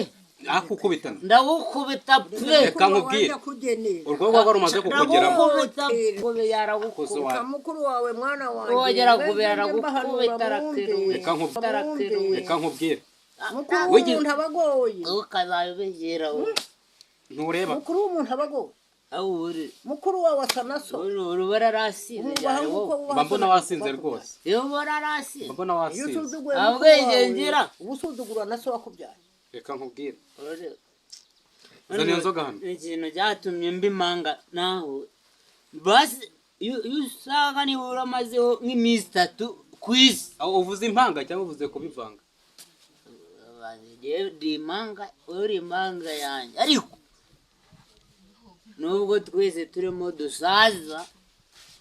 Akukubitana.
Ndagukubita pe.
Reka nkubwire.
Kugenera.
Urwo rwagwa rumaze kukugeramo.
Ndagukubita pe, yaragukubita.
Koze wa-
Mukuru wawe, mwana wanjye.
Wogera
Mbe
kubera
njye mbahanura
aragukubita,
mwumve.
arakeruye.
Reka nkubwire.
Arakeruye.
Reka nkubwire.
Mukuru w'umuntu aba agoye.
Ukazabibegera wowe.
Ntureba.
Mukuru w'umuntu aba agoye.
Aho uri.
Mukuru wawe asa na so.
Uri urubara rasize
Umwubaha
cyane
nk'uko
wowe.
wubaha
Mba mbona
so.
wasinze rwose.
Iyo ubora rasize.
Mba mbona
Iyo
wasinze.
usuzuguye
Nta
mukuru
bwenge
wawe,
ngira.
uba usuzugura na so wakubyaye.
Reka nkubwire.
Uri-
Zana iyo nzoga hano.
Ikintu cyatumye mbimanga nawe basi iyo usanga nibura amazeho nk'iminsi 3 ku isi.
Aho uvuze impanga cyangwa uvuze kubivanga?
Njyewe ndi impanga, uri impanga yanjye, ariko nubwo twese turimo dusaza,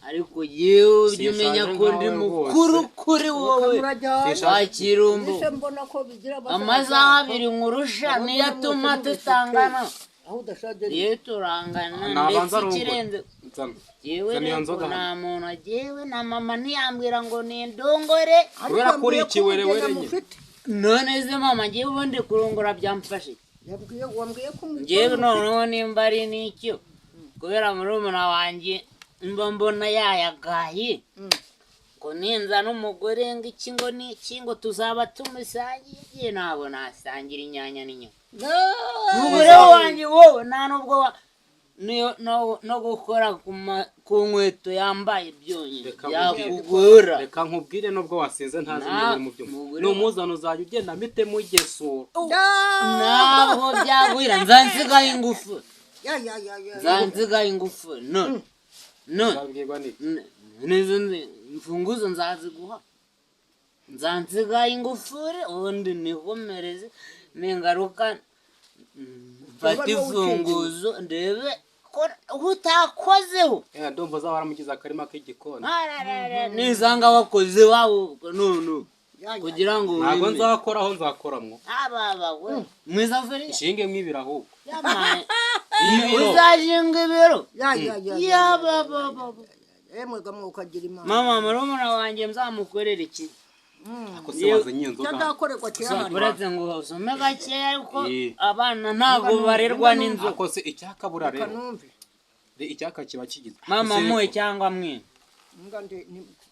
ariko yewe ujya umenya
Sinshaje
ko ndi
nkawe
mukuru
rwose.
kuri wowe.
Mukamurajyana.
Sinshaje.
Wakirumbu.
Ese mbona ko bigira abasaza.
Amasaha 2 nkurusha niyo atuma tutangana.
Aho udashaje ni-
Iyo turangana
Nabanza
ndetse
arongore.
ikirenze
Zana.
yewe
Zana iyo
rero
nzoga
nta
hano.
muntu agewe na mama ntiyambwira ngo nindongore.
Ariko
Kubera ko uri
wambwiye ko
ikiwerewere
ubugeni
nyine.
mufite.
None se mama, ngewe ubundi kurongora byamfashe iki?
Yabwiye wambwiye ko umugore
Ngewe
mufite.
noneho nimba ari n'icyo kubera murumuna wanjye mba mbona yayagaye ngo ninza n'umugore ngo iki ngo n'iki ngo tuzaba tumusangiye, ntabwo nasangira inyanya n'inyama. Umugore wanjye wowe nta nubwo wa Niyo no gukora ku nkweto yambaye byonyine
Reka nkubwire.
byakugora.
Reka nkubwire, nubwo wasinze ntazi
Na-
niba uri mu byuma,
mugore
numuzana uzajya ugenda mpite mugesura.
Ntabwo byagwira, nzansigaye ingufu.
Ya ya ya ya.
Nzansigaye ingufu none none.
Uzabwirwa n'iki?
Nizo imfunguzo nzaziguha, nzansigaye ingufuri, ubundi nikomereze. Ningaruka mfate imfunguzo ndebe ko utakozeho.
Eh, ndumva uzaba waramugize akarima k'igikoni.
Ararara, nisanga wakoze wawo none
Ya, ya.
kugira ngo
Ntabwo
wime.
nzakoraho, nzakoramwo.
Ababa we mwisafuriya.
Nshinge mwibira ahubwo.
Yamaye.
Ibiro.
Uzashinga ibiro.
Ya ya ya.
Yabababa.
Emwe gamwe ukagira Imana.
Mama, murumuna wanjye nzamukorera iki?
Ako se wazanye iyo nzoga?
Cyadakorerwa kirahari.
Uretse ngo usome gakeya, ariko
Eh.
abana ntabwo barerwa n'inzoga.
Ako se icyaka bura
Reka
rero
numve.
Icyaka kiba kigize.
Mama,
Ese
muwe
reko,
cyangwa mwe?
Mbwa nde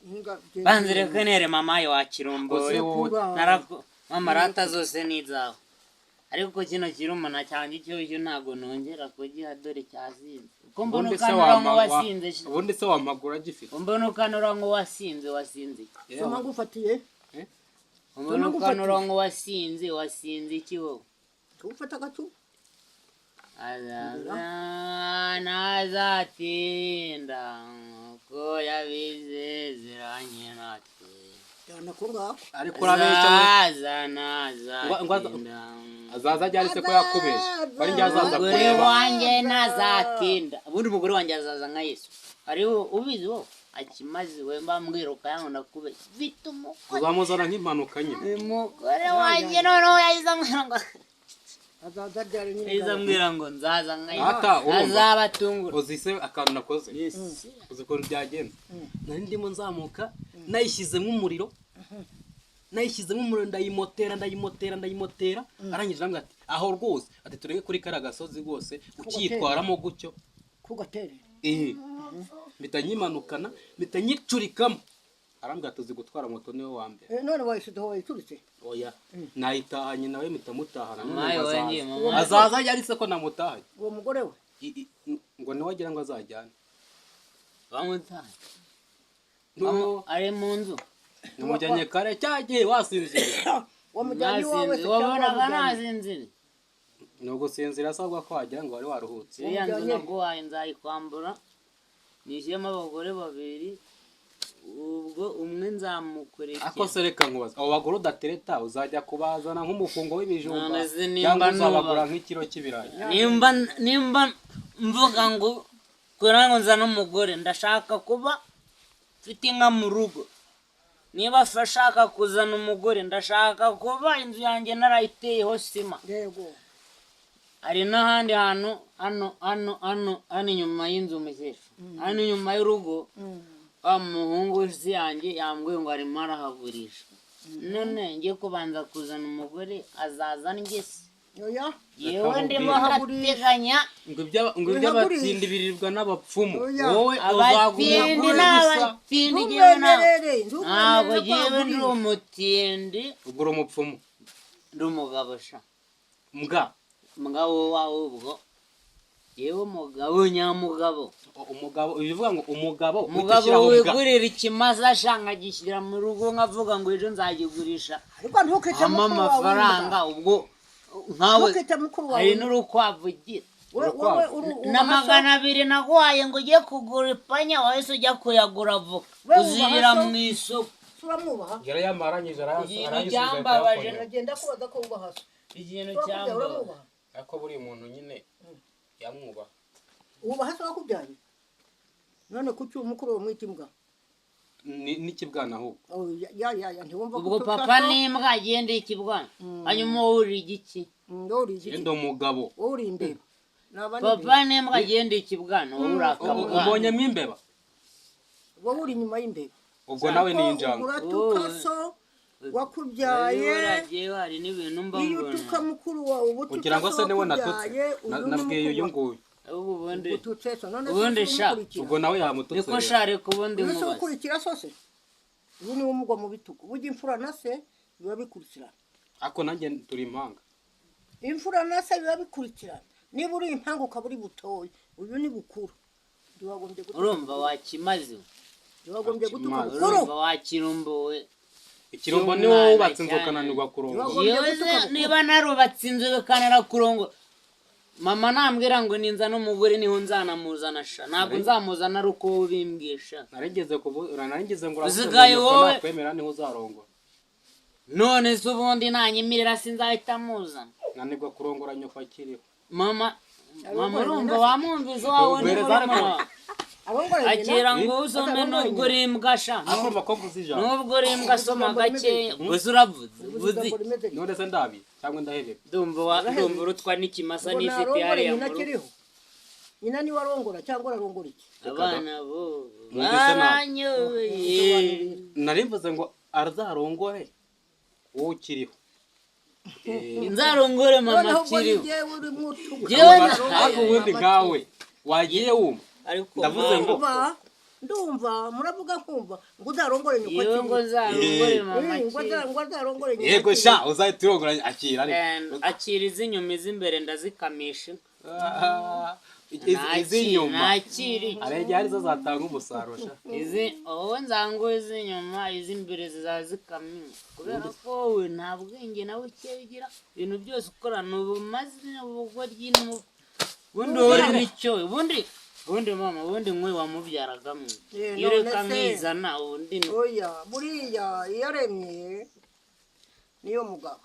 mbwa.
Banzire nere mama wa
Ako se
kiromboye.
wowe.
Narako mama, rata zose ni izawe, ariko kino kirumuna cyanjye icyushyu ntabwo nongera kugiha, dore cyasinze. Uko mbona
Ubundi se
ukanura ngo wasinze.
ubundi se wampagura gifite?
Mbona ukanura ngo wasinze, wasinze iki?
Soma ngufatiye.
Mbona ukanura ngo wasinze, wasinze iki wowe?
Ufata agacupa.
Azaza ntazatinda nkuko yabisezeranye natwe.
Jyana ko ngako.
Ariko urabeshya wowe.
Azaza ntazatinda.
Azaza ajyane se ko yakubeshya bari njye azaza
Umugore
kureba?
wanjye ntazatinda. Ubundi umugore wanjye azaza nka Yesu. Hariho ubizi wowe akimaze we mbambwira ukayankunda kubeshya mfite umugore.
Uzamuzana nk'impanuka nyine.
Umugore wanjye noneho yahise ambwira ngo
Azaza ryari nyine?
yahise ambwira ngo nzaza nka Yesu.
Ata, urumva?
Azabatungura.
Uzi se akantu nakoze? Uzi ukuntu byagenze? Nari ndimo nzamuka, nayishyizemo umuriro, nayishyizemo umuriro, ndayimotera, ndayimotera, ndayimotera. Arangije arambwira ati aho rwose, ati turebe kuri kariya gasozi rwose ukitwaramo gutyo.
Kugatere.
Eh, mpita nyimanukana, mpita nyicurikamo. Arambwira ati uzi gutwara moto niwe wa mbere.
Eh, none wayishyizeho, wayituritse?
Oya, nayitahanye nawe, mpita mutahana. None
Mamaye
ngo azaza.
wanjye, mamaye.
Azaza yari se ko namutahanye?
Uwo mugore we.
Ngo niwe agira ngo azajyane.
Bamutaye.
No,
Ari mu nzu.
namujyanye kare cyagiye wasinziriye.
Wamujyanye iwawe
Nasinzi
se cyangwa
wabonaga
wamujyanye?
nasinziriye.
Ni ugusinzira asabwa ko wagira ngo wari waruhutse.
Iriya nzu
Wamujyanye?
naguhaye nzayikwambura, nishyemo abagore babiri, ubwo umwe nzamukurikira.
Ako se reka nkubaza, abo bagore udatereta uzajya kubazana nk'umufungo w'ibijumba
None se nimba
cyangwa uzabagura
nuba-
nk'ikiro cy'ibirayi?
Nimba mvuga ngo kugira ngo nzane umugore, ndashaka kuba mfite inka mu rugo. Niba ashaka kuzana umugore, ndashaka kuba inzu yanjye narayiteyeho sima.
Yego.
Hari n'ahandi hantu hano hano hano hano inyuma y'inzu, mukecuru, hano inyuma y'urugo. Wa muhungu w'inshuti yanjye yambwiye ngo arimo arahagurisha. None ngiye kubanza kuzana umugore, azaza ngese?
Oya.
Yewe, ndimo
Urahagurisha.
ndateganya.
Ngo iby'abatindi biribwa n'abapfumu.
Oya.
Wowe
Abatindi
uzagura
ni
gusa.
abatindi, jyewe
Ntumwemerere.
ntabwo
Ntumwemerere
jyewe ndi
kwagurisha.
umutindi.
Ubwo uri umupfumu.
Ndi umugabo sha.
Mbwa.
Mugabo wawe ubwo, yewe umugabo nyamugabo.
Umugabo bivuga ngo umugabo uhita
Umugabo
ushyiraho mbwa.
wigurira ikimasa sha, nkagishyira mu rugo, nkavuga ngo ejo nzakigurisha
Ariko ntukite
ampa
mukuru wawe.
amafaranga. Ubwo nkawe
Ntukite mukuru wawe.
hari n'urukwavu ugira.
Wowe uri
Na 200 naguhaye ngo ujye kugura ipanya, wahise ujya kuyagura voka
Wewe
uzirira
ubaha so?
mu isoko.
Uramwubaha?
Yarayamaranyije
Ikintu
arayisubiza.
cyambabaje.
Uragenda kubaza ko wubaha so?
Ikintu
Wakubyaye
cyambabaje.
uramwubaha?
Ariko buriya umuntu nyine yamwubaha.
Wubaha se wakubyaye? None kuki umukuru wamwita imbwa?
N'ikibwana ahubwo.
Oh, ya ya ya ya, ntiwumva ko
Ubwo
utuka
papa
so?
n'imbwa agenda ikibwana, hanyuma wowe uri igiki?
Wowe uri igiki?
Yenda umugabo.
Wowe uri imbeba. Naba
Papa n'imbwa agenda ikibwana, wowe uri akabwana.
Ubonyemo imbeba.
Wowe uri inyuma y'imbeba.
Ubwo nawe ni injangwe.
Uratuka so wakubyaye.
Uragiye, hari n'ibintu mba
Iyo
mbona.
utuka mukuru wawe uba utuka
Kugira ngo
so
se niwe natutse?
wakubyaye, uyu ni
Nabwiye uyu
mukuru
nguyu.
Ahubwo ubundi
wawe. Ututse so none se
ubundi
si
sha.
umukurikira?
Ubwo nawe yamututse
Niko
rero.
sha, reka ubundi
Uyu si
nkubaze.
ukurikira so se? Uyu niwe umugwa mu bitugu. Burya imfura na se biba bikurikirana.
Ariko nanjye turi impanga.
Imfura na se biba bikurikirana. Niba uri impanga ukaba uri butoya, uyu ni bukuru. Ntiwagombye gutuka.
Urumva wakimaze.
Ntiwagombye gutuka
Wakimaze.
bukuru.
Urumva wakirumbuwe.
Ikirumbo ni wowe wubatse inzu ukananirwa kurongora.
Wagombye
Yewe
gutuka
se,
bukuru.
niba narubatse inzu bikanara kurongora, mama nambwira ngo ninza n'umugore niho nzanamuzana sha, ntabwo nzamuzana ari uko wowe ubimbwiye sha.
Narigeze kuvu narigeze ngo uravuze ngo
Usigaye
nyoko
wowe.
nakwemera niho uzarongora.
None se ubundi nanyemerera sinzahita muzana?
Nanirwa kurongora nyoko akiriho.
Mama, mama,
Arongora
urumva
nyina.
wamwumvise wawe ni
Ubwereza
murumuna
ariko.
wawe.
Arongora nyina.
Akira ngo usome
Arongora
nubwo
nyina.
uri imbwa sha.
Akumva ko mvuze ijambo.
Nubwo uri imbwa, soma gakeya gusa. Uravuze
Uvuze
uvuze
ijambo rimeze rite?
None se ndabi cyangwa ndahebeba?
Ndumva ndumva urutwa n'ikimasa
Ngo
n'ifite
narongore
hariya
nyina
mu rugo.
akiriho? Nyina niwe arongora cyangwa ararongora iki?
Abana bo
Mwumvise nabi.
baranyoye.
Nari mvuze ngo azarongore wowe ukiriho.
Nzarongore mama
Noneho ubwo ni
akiriho?
jyewe urimo utuka.
Jyewe na-
Ariko ubundi nkawe wagiye wumva.
Ariko
Ndavuze ngo-
Ndumva, ndumva muravuga nkumva ngo uzarongore nyoko
yewe ngo
akiriho.
nzarongore mama
Eh, ngo
akiriho.
ngo azarongore nyina
Yego
akiriho.
sha, uzahita urongora akira ariko.
Akira iz'inyuma, iz'imbere ndazikamisha.
Ah, iz'inyuma.
Nakira iki?
Hari igihe arizo zatanga umusaruro sha.
Izi wowe nzangu iz'inyuma, iz'imbere zizazikamye, kubera ko wowe nta bwenge nawe ugira. Ibintu byose ukora ni ubumazi, ni ubugoryi, ni ubundi wowe uri nicyo. Ubundi mama, ubundi nk'uyu wamubyaraga mwe
Eh,
iyo
none
ureka
se.
nkizana ubundi
Oya, buriya iyaremye niyo mugabo,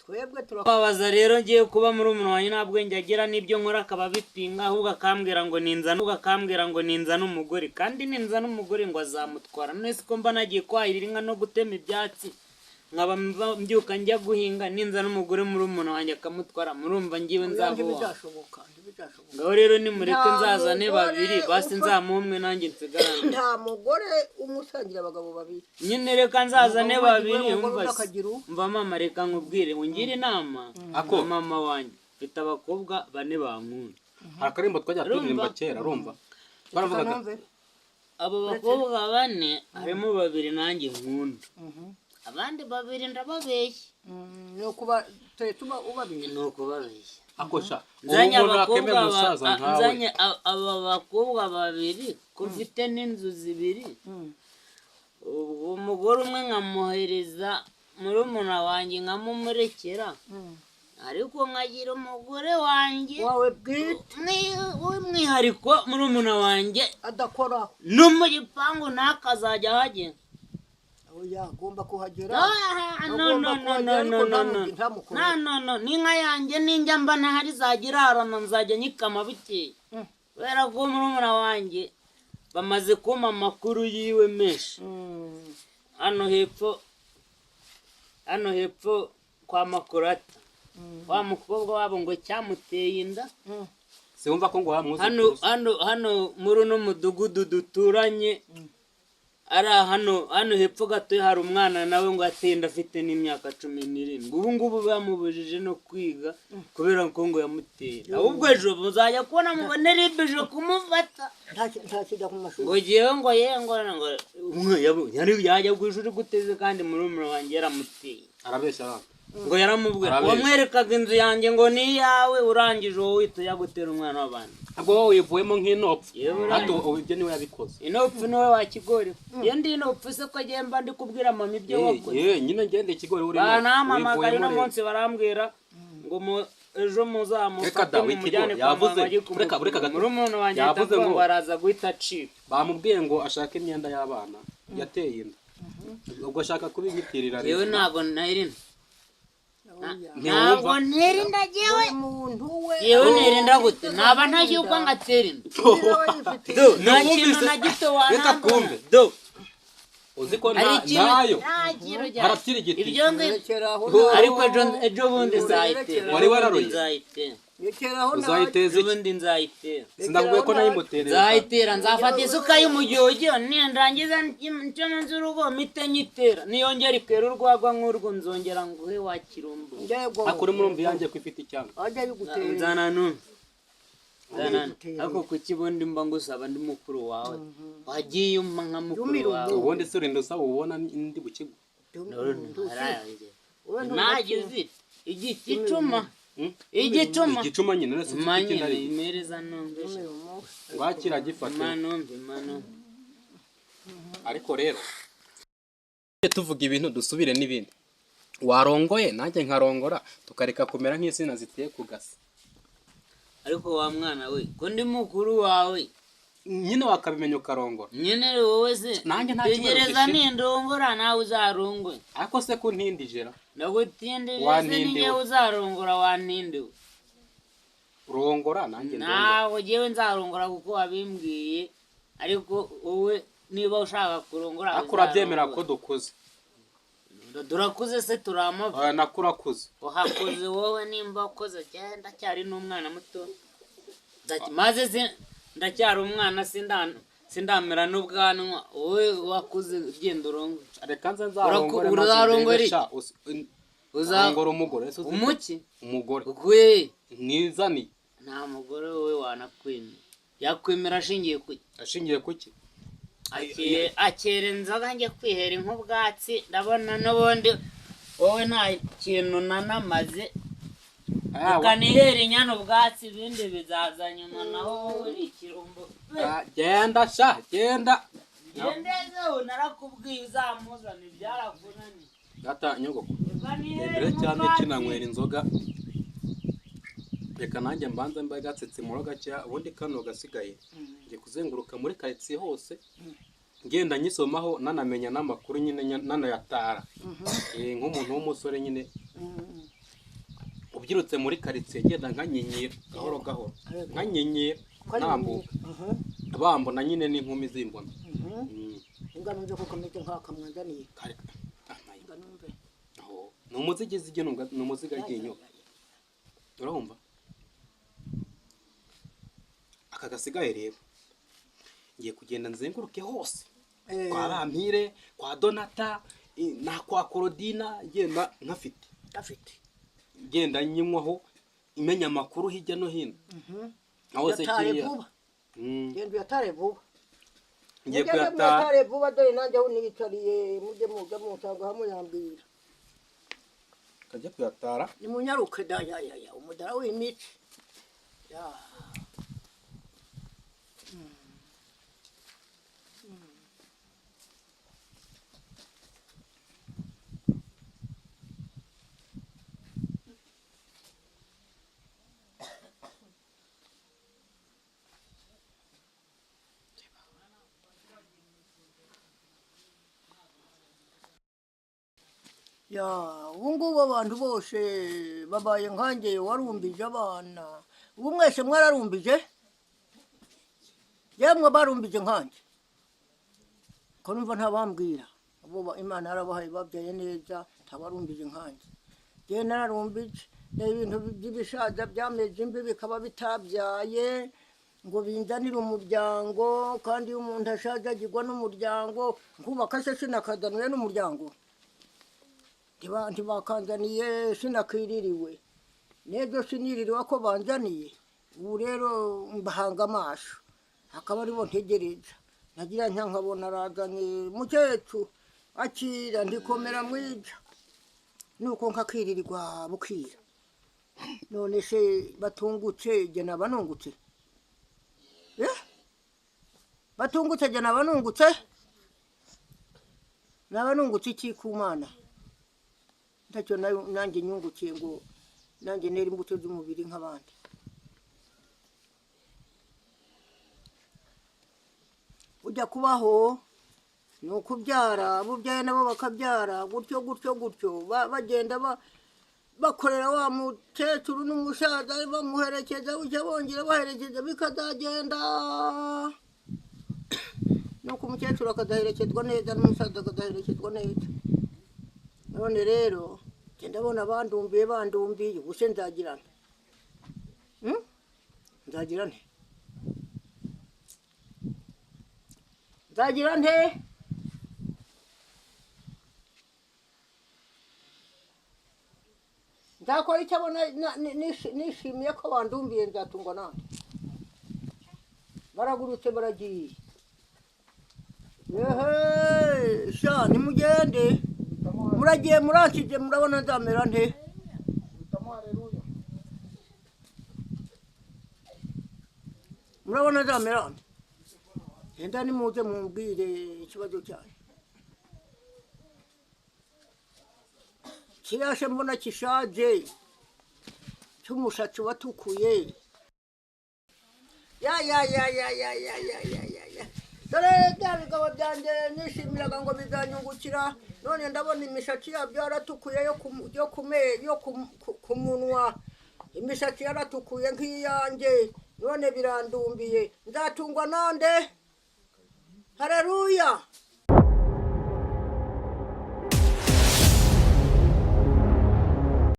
twebwe
Babaza rero, ngiye kuba muri umuntu wanjye nta bwenge agira, n'ibyo nkora akaba abipinga, ahubwo akambwira ngo ninzana, ahubwo akambwira ngo ninzana umugore, kandi ninzana umugore ngo azamutwara. None se ko mba nagiye kwahirira inka no gutema ibyatsi, nkaba mbyuka njya guhinga, ninzana umugore muri umuntu wanjye akamutwara, murumva ngiwe
Oya,
nzaba uwawe?
Ntibizashoboka, ntibizashoboka.
Ngaho rero nimureke
Nta
nzazane
mugore
babiri basi, nzamuhe umwe nanjye nsigarane.
Nta mugore umwe usangira abagabo babiri.
Nyine reka nzazane
Umugabo umwe
babiri.
agira uwe, umugore
Umva
undi
se.
akagira uwe.
Umva mama, reka nkubwire, ungire inama.
Ako.
Na mama wanjye, mfite abakobwa bane bankunda.
Hari akaririmbo twajya turirimba
Urumva?
kera, urumva?
Reka
Twaravugaga.
numve.
Abo bakobwa bane harimo babiri nanjye nkunda, abandi babiri ndababeshya.
Ni ukuba tuba ubabiri.
Ni ukubabeshya.
Ako sha, ubu
Nzanye
umuntu
abakobwa
akemera umusaza nkawe.
Nzanye aba bakobwa babiri, ko mfite n'inzu zibiri, ubwo umugore umwe nkamuhereza murumuna wanjye, nkamumurekera, ariko nkagira umugore wanjye
Wawe bwite.
W'umwihariko, murumuna wanjye
Adakoraho.
no mu gipangu ntakazajya ahagera.
Oya, agomba kuhagera.
Ah, no,
Agomba
no, no,
kuhagera,
no,
ariko
no, no, no.
ntamukore.
No, no, no, n'inka yanjye ninjya mba ntahari izajya irarana, nzajya nyikama bukeye, kubera ko murumuna wanjye bamaze kumpa amakuru yiwe menshi. Hano hepfo kwa Makurata, wa mukobwa wabo ngo cyamuteye inda.
Siwumva ko ngo wamwuzukuruza?
Hano muri uno mudugudu duturanye, ari hano hepfo gato, hari umwana nawe ngo ateye inda afite n'imyaka 17. Ubu ngubu bamubujije no kwiga kubera ko ngo yamuteye. Ahubwo ejo muzajya kubona mubone RIB ije kumufata.
Ntakijya mu mashuri.
Ngo jyewe ngo ye ngo umwe yari yajya ku ishuri guteze, kandi murumuna wanjye yaramuteye.
Arabeshya abana.
Ngo yaramubwira,
Arabeshya.
wamwerekaga inzu yanjye ngo ni iyawe, urangije wowe uhita ujya gutera umwana w'abandi.
Ubwo wowe wivuyemo nk'inopfu.
Yewe.
Hato ubu ibyo niwe yabikoze.
Inopfu niwe wakigori. Iyo ndi inopfu se, ko mba ndi kubwira mama ibyo wakoze?
Ye nyine ngende ikigori urimo.
Banampamagaye
Wivuyemo
uno
rero.
munsi barambwira ngo ejo
Reka
muzamufate
da,
mumujyane
wikigori.
kwa
Yavuze,
mama ajye
reka
kumufunga.
gato.
Murumuna wanjye ahita
Yavuze
avuga
ngo-
ngo araza guhita acika.
Bamubwiye ngo ashake imyenda y'abana yateye inda, ubwo ashaka kubinyitirira
Yewe,
rero.
ntabwo ntera
Oya.
Ntiwumva?
Ntabwo ntera inda jyewe.
Buri muntu we.
Yewe, nerinda gute? Naba ntashyukwa ngatera inda?
Niba wayifitiye.
Do, nta kintu
Ntiwumvise?
na gito
Reka
wanambona.
twumve.
Do.
Uzi ko
Hari ikintu
ntayo
nta kintu
Harabyira igiti.
Ibyo ngibyo.
Rekeraho.
Ariko ejo bundi nzayitera.
Wari wararuye?
Nzayitera.
Rekeraho.
Uzayiteza
Ejo
iki?
bundi nzayitera.
Sinakubwiye ko nayimuterera?
Nzayitera, nzafata isuka y'umujyojyo, nindangiza nce munsi y'urugo mpite nyitera, niyongera ikera urwagwa nk'urwo nzongera nguhe wa kirumbu.
Ndego.
Akuri murumva iyanjye ko ifite icyanga.
Ajya yigutera.
Nzana numve, nzana.
Yigutera.
Ariko kuki ubundi mba ngusaba ndi mukuru wawe, wagiye umpa nka mukuru
Yumira
wawe?
Ubundi se urinda usaba ubona ndi bukigo?
Ntarangije. Ntacyo ufite igiti icuma. Igicuma.
Igicuma nyine, none se
Ma
iki
nyine
ari
imereza numve.
wakira gifate.
Ma numve, ma numve.
Ariko rero tuvuga ibintu dusubire n'ibindi. Warongoye nanjye nkarongora, tukareka kumera nk'insina ziteye ku gasi.
Ariko wa mwana we, ko ndi mukuru wawe?
Nyine wakabimenya ukarongora.
Nyine wowe se.
Nanjye nta kibazo
Tegereza.
gishira.
Nindongora nawe uzarongwe.
Ariko se ko ntindijera?
Ndagutindije se?
Wantindiwe.
Ninjye uzarongora, wantindiwe.
Rongora nanjye ndongora.
Ntabwo jyewe nzarongora kuko wabimbwiye, ariko wowe niba ushaka kurongora,
Ariko urabyemera ko
uzarongore.
dukuze?
Turakuze se? Turi amavi.
Oya, nako urakuze.
Uhakuze wowe nimba ukoze, cyangwa ndacyari n'umwana muto. Maze ndacyari umwana, sindamera n'ubwanwa. Wowe wakuze, ugenda urongwe.
Reka nze nzarongore maze
Uzarongora
ndebe
iki?
sha, arongora umugore ese uzi ko-
Umuki?
Umugore.
Ukuye?
Mwizaniye.
Nta mugore wowe wanakwemera, yakwemera ashingiye ku
Ashingiye ku ki?
Akira inzoga njye kwihera nk'ubwatsi. Ndabona n'ubundi wowe nta kintu nanamaze. Reka nihere inyana ubwatsi, ibindi bizaza nyuma. Naho wowe uri ikirumbo.
Ah, genda sha, genda.
Gendezeho, narakubwiye uzamuzane, byarakunaniye.
Data nyogoko.
Reka nihere
Mbere cyane
nk'ubwatsi.
Kinanywera inzoga, reka nanjye mbanze mbaye gatsitsimuro gakeya, ubundi kano gasigaye ngiye kuzenguruka muri karitsiye hose, ngenda nyisomaho, nanamenya n'amakuru nyine, nanayatara. Nk'umuntu w'umusore nyine ubyirutse muri karitsiye, ngenda nkanyinyira gahoro gahoro, nkanyinyira ntambuka, bambona nyine n'inkumi zimbona.
Ingano nje kuko kameze nk'akamwanzaniye.
Ah, my
Ingano mve.
Aho ni umuzigizi igenwa, ni umuziga ryinyo, urumva aka gasigaye rero ngiye kugenda nzenguruke hose kwa Bampire, kwa Donata, na kwa Korodina, ngenda nkafite.
Afite.
Ngenda nyinywaho, imenya amakuru hirya no hino aho se
Yatare
kiriya
vuba.
Mm,
Genda uyatare vuba.
Ngiye
Mugende
kuyatara.
muyatare vuba, dore nanjye aho niyicariye, mujye muza munsanga hamwe yambwira.
Kajya kuyatara.
Nimunyaruke da, ya ya ya, umudara w'imici ya. Ya, ubu ngubu abantu bose babaye nkanjye warumbije abana. Ubu mwese mwararumbije, yemwe barumbije nkanjye, ko numva ntabambwira abo Imana yarabahaye babyaye neza, ntabarumbije nkanjye. Njyewe nararumbije, ni ibintu by'ibishaza byameze imvi bikaba bitabyaye ngo binzanire umuryango. Kandi iyo umuntu ashaje agirwa n'umuryango. Nkubaka se sinakazaniwe n'umuryango? Ntibakanzaniye, sinakiririwe n'ejo siniririwe ko banzaniye. Ubu rero mbahanga amaso, akaba aribo ntegereza. Nagira nka nkabona arazanye mukecuru, akira ndikomera mwica, nuko nkakiririrwa bukira. None se batungutse jye naba nungutse? Eh? Batungutse jye naba nungutse? Naba nungutse iki ku Mana? Ntacyo nanjye nyungukiye ngo nanjye nere imbuto z'umubiri nk'abandi. Ujya kubaho ni ukubyara, abo ubyaye nabo bakabyara, gutyo gutyo gutyo, bagenda bakorera wa mukecuru n'umusaza, bamuherekeza bucya, bongera baherekeza, bikazagenda nuko umukecuru akazaherekezwa neza n'umusaza akazaherekezwa neza. None rero njye ndabona bandumbiye, bandumbiye. Ubu se nzagira nte? Hmm? Nzagira nte? Nzagira nte? Nzakora icyo abona nishimiye ko bandumbiye. Nzatungwa nande? Baragurutse, baragiye. Ehe sha, nimugende, muragiye, muranshije. Murabona nzamera nte?
Uhitamo haleluya.
Murabona nzamera nte? Genda nimuze mumbwire ikibazo cyanyu. Kiriya se mbona kishaje cy'umushatsi watukuye. Ya ya ya ya ya ya ya ya ya ya, dore bya bigabo byanjye nishimiraga ngo bizanyungukira, none ndabona imishatsi yabyo yaratukuye yo ku yo ku me- yo ku ku munwa, imishatsi yaratukuye nk'iyanjye, none birandumbiye. Nzatungwa nande? Hareruya!